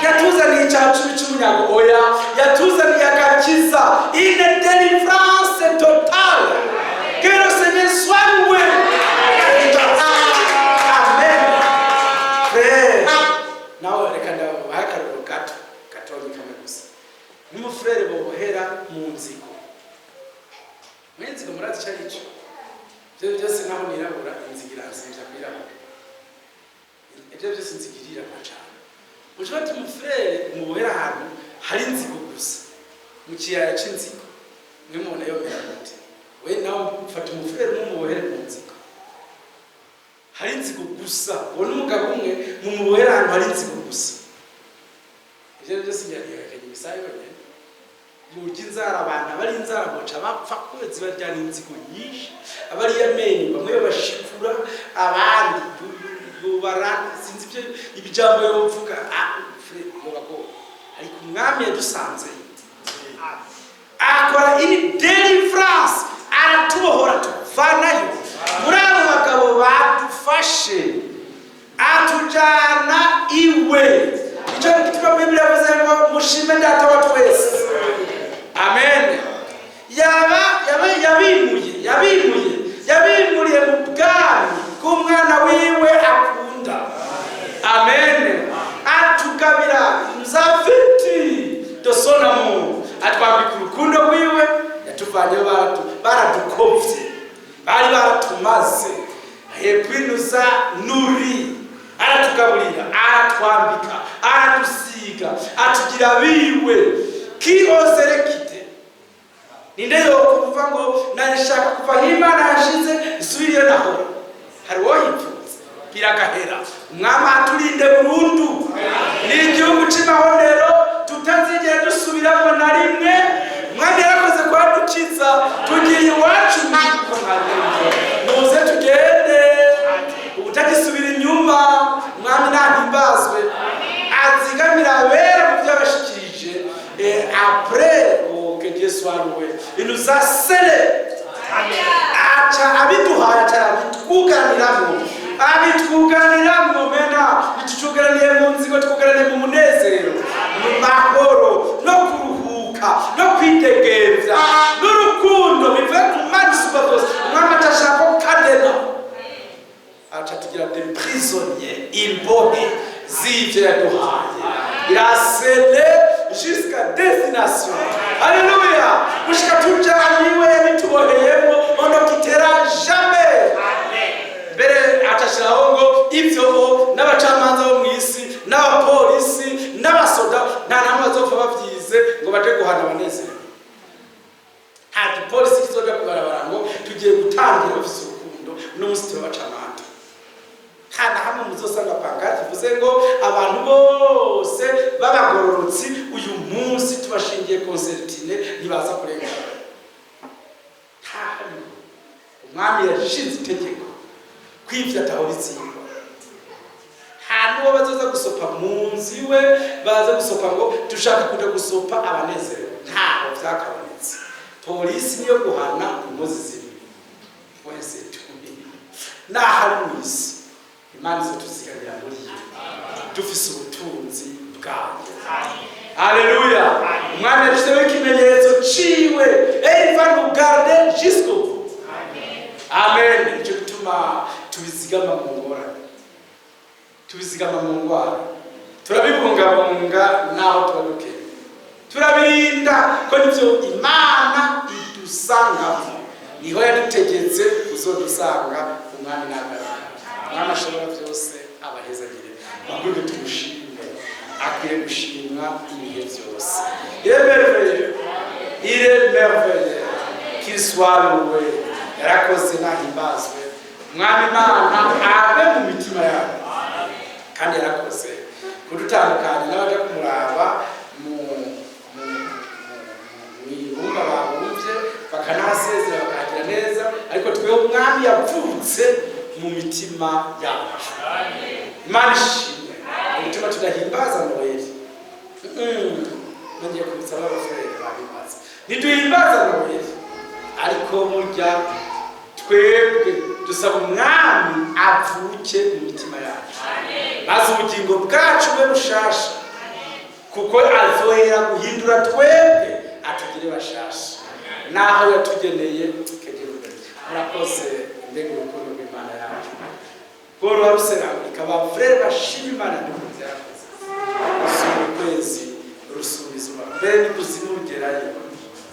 Yatuzaniye icya cumi cy'umunyago? Oya, yatuzaniye agakiza, une délivrance totale. Que le Seigneur soit loué. Amen. Frère, nawe reka ndabaha akarorero gato gatonya kamwe gusa. N'umufurere bobohera mu nzigo, muri nzigo, murazi icyo ari cyo? Ibyo byose naho nirabura, inzigo iransembya kwirabura. Ibyo byose inzigo irirabura cyane. Ushobora ati umufurere mubohera ahantu hari inzigo gusa, mu kiyaya c'inzigo, mwe mubona yomera gute? We nawe ufata umufurere umwe umubohere mu nzigo, hari inzigo gusa. Ubona umugabo umwe mumubohera ahantu hari inzigo gusa, ibyo byose nyariyakanye imisaya yonyene, yurya inzara. Abantu abari inzara boca bapfa kubera ziba n'inzigo nyinshi. Abari amenyo bamwe babashikura, abandi yubara, sinzi ibyo ibijambo yovuga yobagoye. Ariko umwami yadusanze, akora une délivrance, aratubohora, tuvanayo muri abo bagabo badufashe, atujana iwe. Icyo gituma Bibiri yavuze ngo mushime Data wa twese. Amen. Yaba yaba yabimuye, yabimuye, yabimuriye mu bwami bw'umwana wiwe akunda. Amen. Atugabira nzafiti de son amour, atwambika urukundo rwiwe. Yatuvanyeho baradukovye, bari baratumaze, et puis nous a nourri, aratugaburira, aratwambika, aradusiga, atugira biwe. Qui oserait quitter? Ninde yokumva ngo nashaka kuva aho Imana yashize nsubiriyo nahora? Hari uwo yipfuza? Biragahera. Umwami aturinde burundu. Ni igihugu c'imahonero tutazigera dusubiramo na rimwe. Umwami yarakoze kuhadukiza, tugiye iwacu. Niko muze tugende ubutagisubira inyuma. Umwami nahimbazwe, azigamira abera mu byo yabashikirije. Et après, oh, que Dieu soit loué, il nous a scellés, aca abiduhaye, aca abitwuganiramwo, abitwuganiramwo. Mena ntitucugaraniye mu nzigo, twugaraniye mu munezero, mu mahoro no kuruhuka no kwidegemvya n'urukundo bivuye ku Mana isumba byose. Umwami acashaka ko kadena, aca tugira des prisonniers, imbohe z'ivyo yaduhaye. Irasele jusqu'à destination. Alléluia. Gushika tujanye iwe yabituboheyemo, on ne quittera jamais. Mbere acashiraho ngo ivyo n'abacamanza bo mw'isi, n'abapolisi, n'abasoda, nta namwe bazopfa bavyize ngo baje guhana abanezerewe. Nta gipolisi kizoja kubarabara ngo tugiye gutangira bafise urukundo, uno munsi turabacamanza. Nta na hamwe muzosanga pancarte ivuze ngo abantu bose b'abagororotsi uyu munsi. Munsi tubashingiye concertina, ntibaza kurengana. Ntahariho umwami yashinze itegeko kw'ivyo ataho bizigwa. Nta n'uwo bazoza gusopa mu nzu iwe, baza gusopa ngo dushaka kuja gusopa abanezerewe. Ntaho vyakabonetse. Polisi niyo guhana inkozi z'ibibi. Wese tumi naho ari mw'isi, Imana izotuzigamira muri yo, dufise ubutunzi bwayo. Haleluya! Umwami yashyizeho ikimenyetso ciwe et il va nous garder jusqu'au bout. Amen. Nicyo gituma tubizigama mu ngorane, tubizigama mu ndwara, turabibungabunga naho tuba dukeneye, turabirinda ko nibyo Imana idusangamo, niho yadutegetse kuzodusanga. Umwami nagaruka, Umwami ashobora byose abahezagire. Muguge tumushime, akwiye gushimwa ibihe byose. Il est merveilleux, il est merveilleux, qu'il soit loué. Yarakoze, nahimbazwe. Umwami Imana abe mu mitima yabo. Kandi yarakoze kudutandukanya n'abaja kumuraba mu ibumba babumvye, bakanahasezera, bakahagira neza, ariko twebwe Umwami yavutse mu mitima yacu. Imana ishimwe. Igituma tudahimbaza Noheli, nongeye kubitsa abafurere bahimbaza, ntiduhimbaza Noheli, ariko burya twebwe dusaba Umwami avuke mu mitima yacu, maze ubugingo bwacu bube bushasha, kuko azohera guhindura twebwe atugire bashasha naho yatugeneye kegeruwe. Murakoze. Mbega urukundo rw'Imana yacu! Rworoha ruserangurika. Abafurere bashima Imana ntikunze, yarakoze. Rusumba ukwezi, rusumba izuba, mbere n'ikuzimu rugerayo.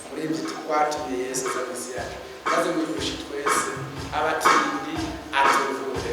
Muri ibyo twatumye Yesu aza mu isi yacu, maze mwifushe twese abatindi atuvure.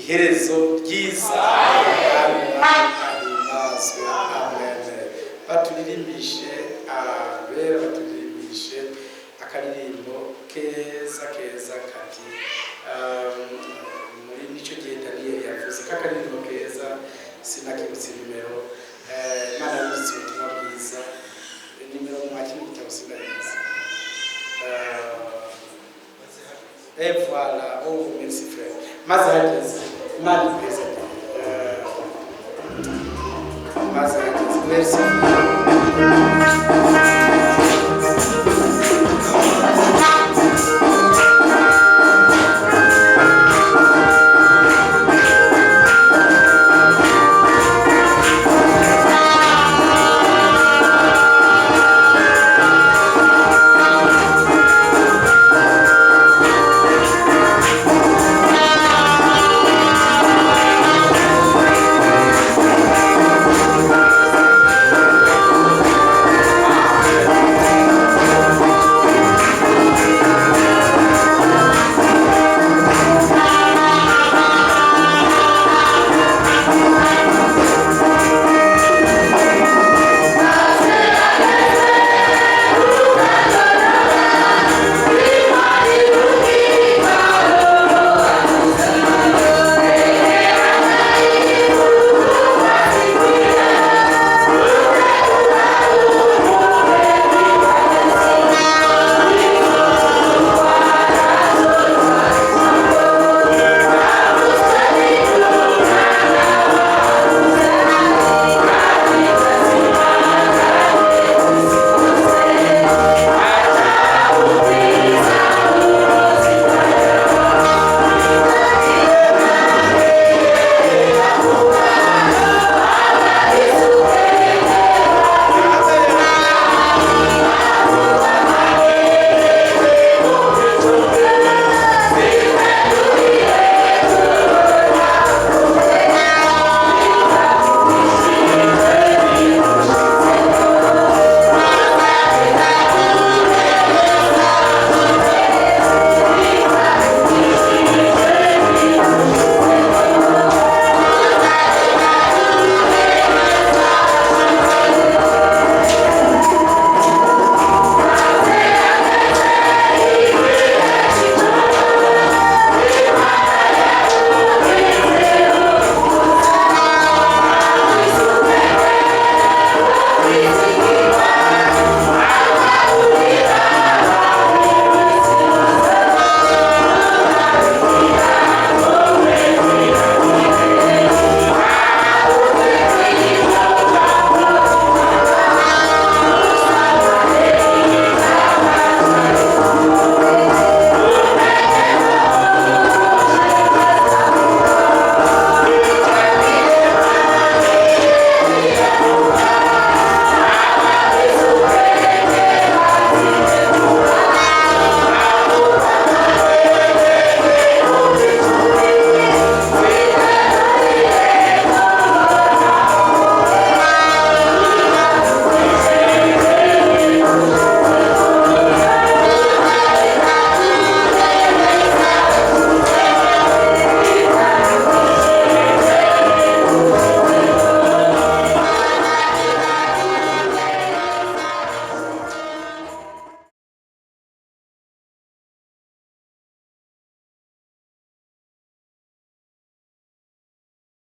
Iherezo ryiza, kandi ahimbazwe. Amen. Baturirimbishe abera, baturirimbishe akaririmbo keza keza kati muri nicyo gihe Daniyeli yavuze k'akaririmbo keza, sinakibutse nimero. Imana yanditse ubutumwa bwiza, nimero mwakira igitabo sindayizi. Et voilà, oh merci frère. Maze hageze, Imana ikweze. Maze hageze, merci.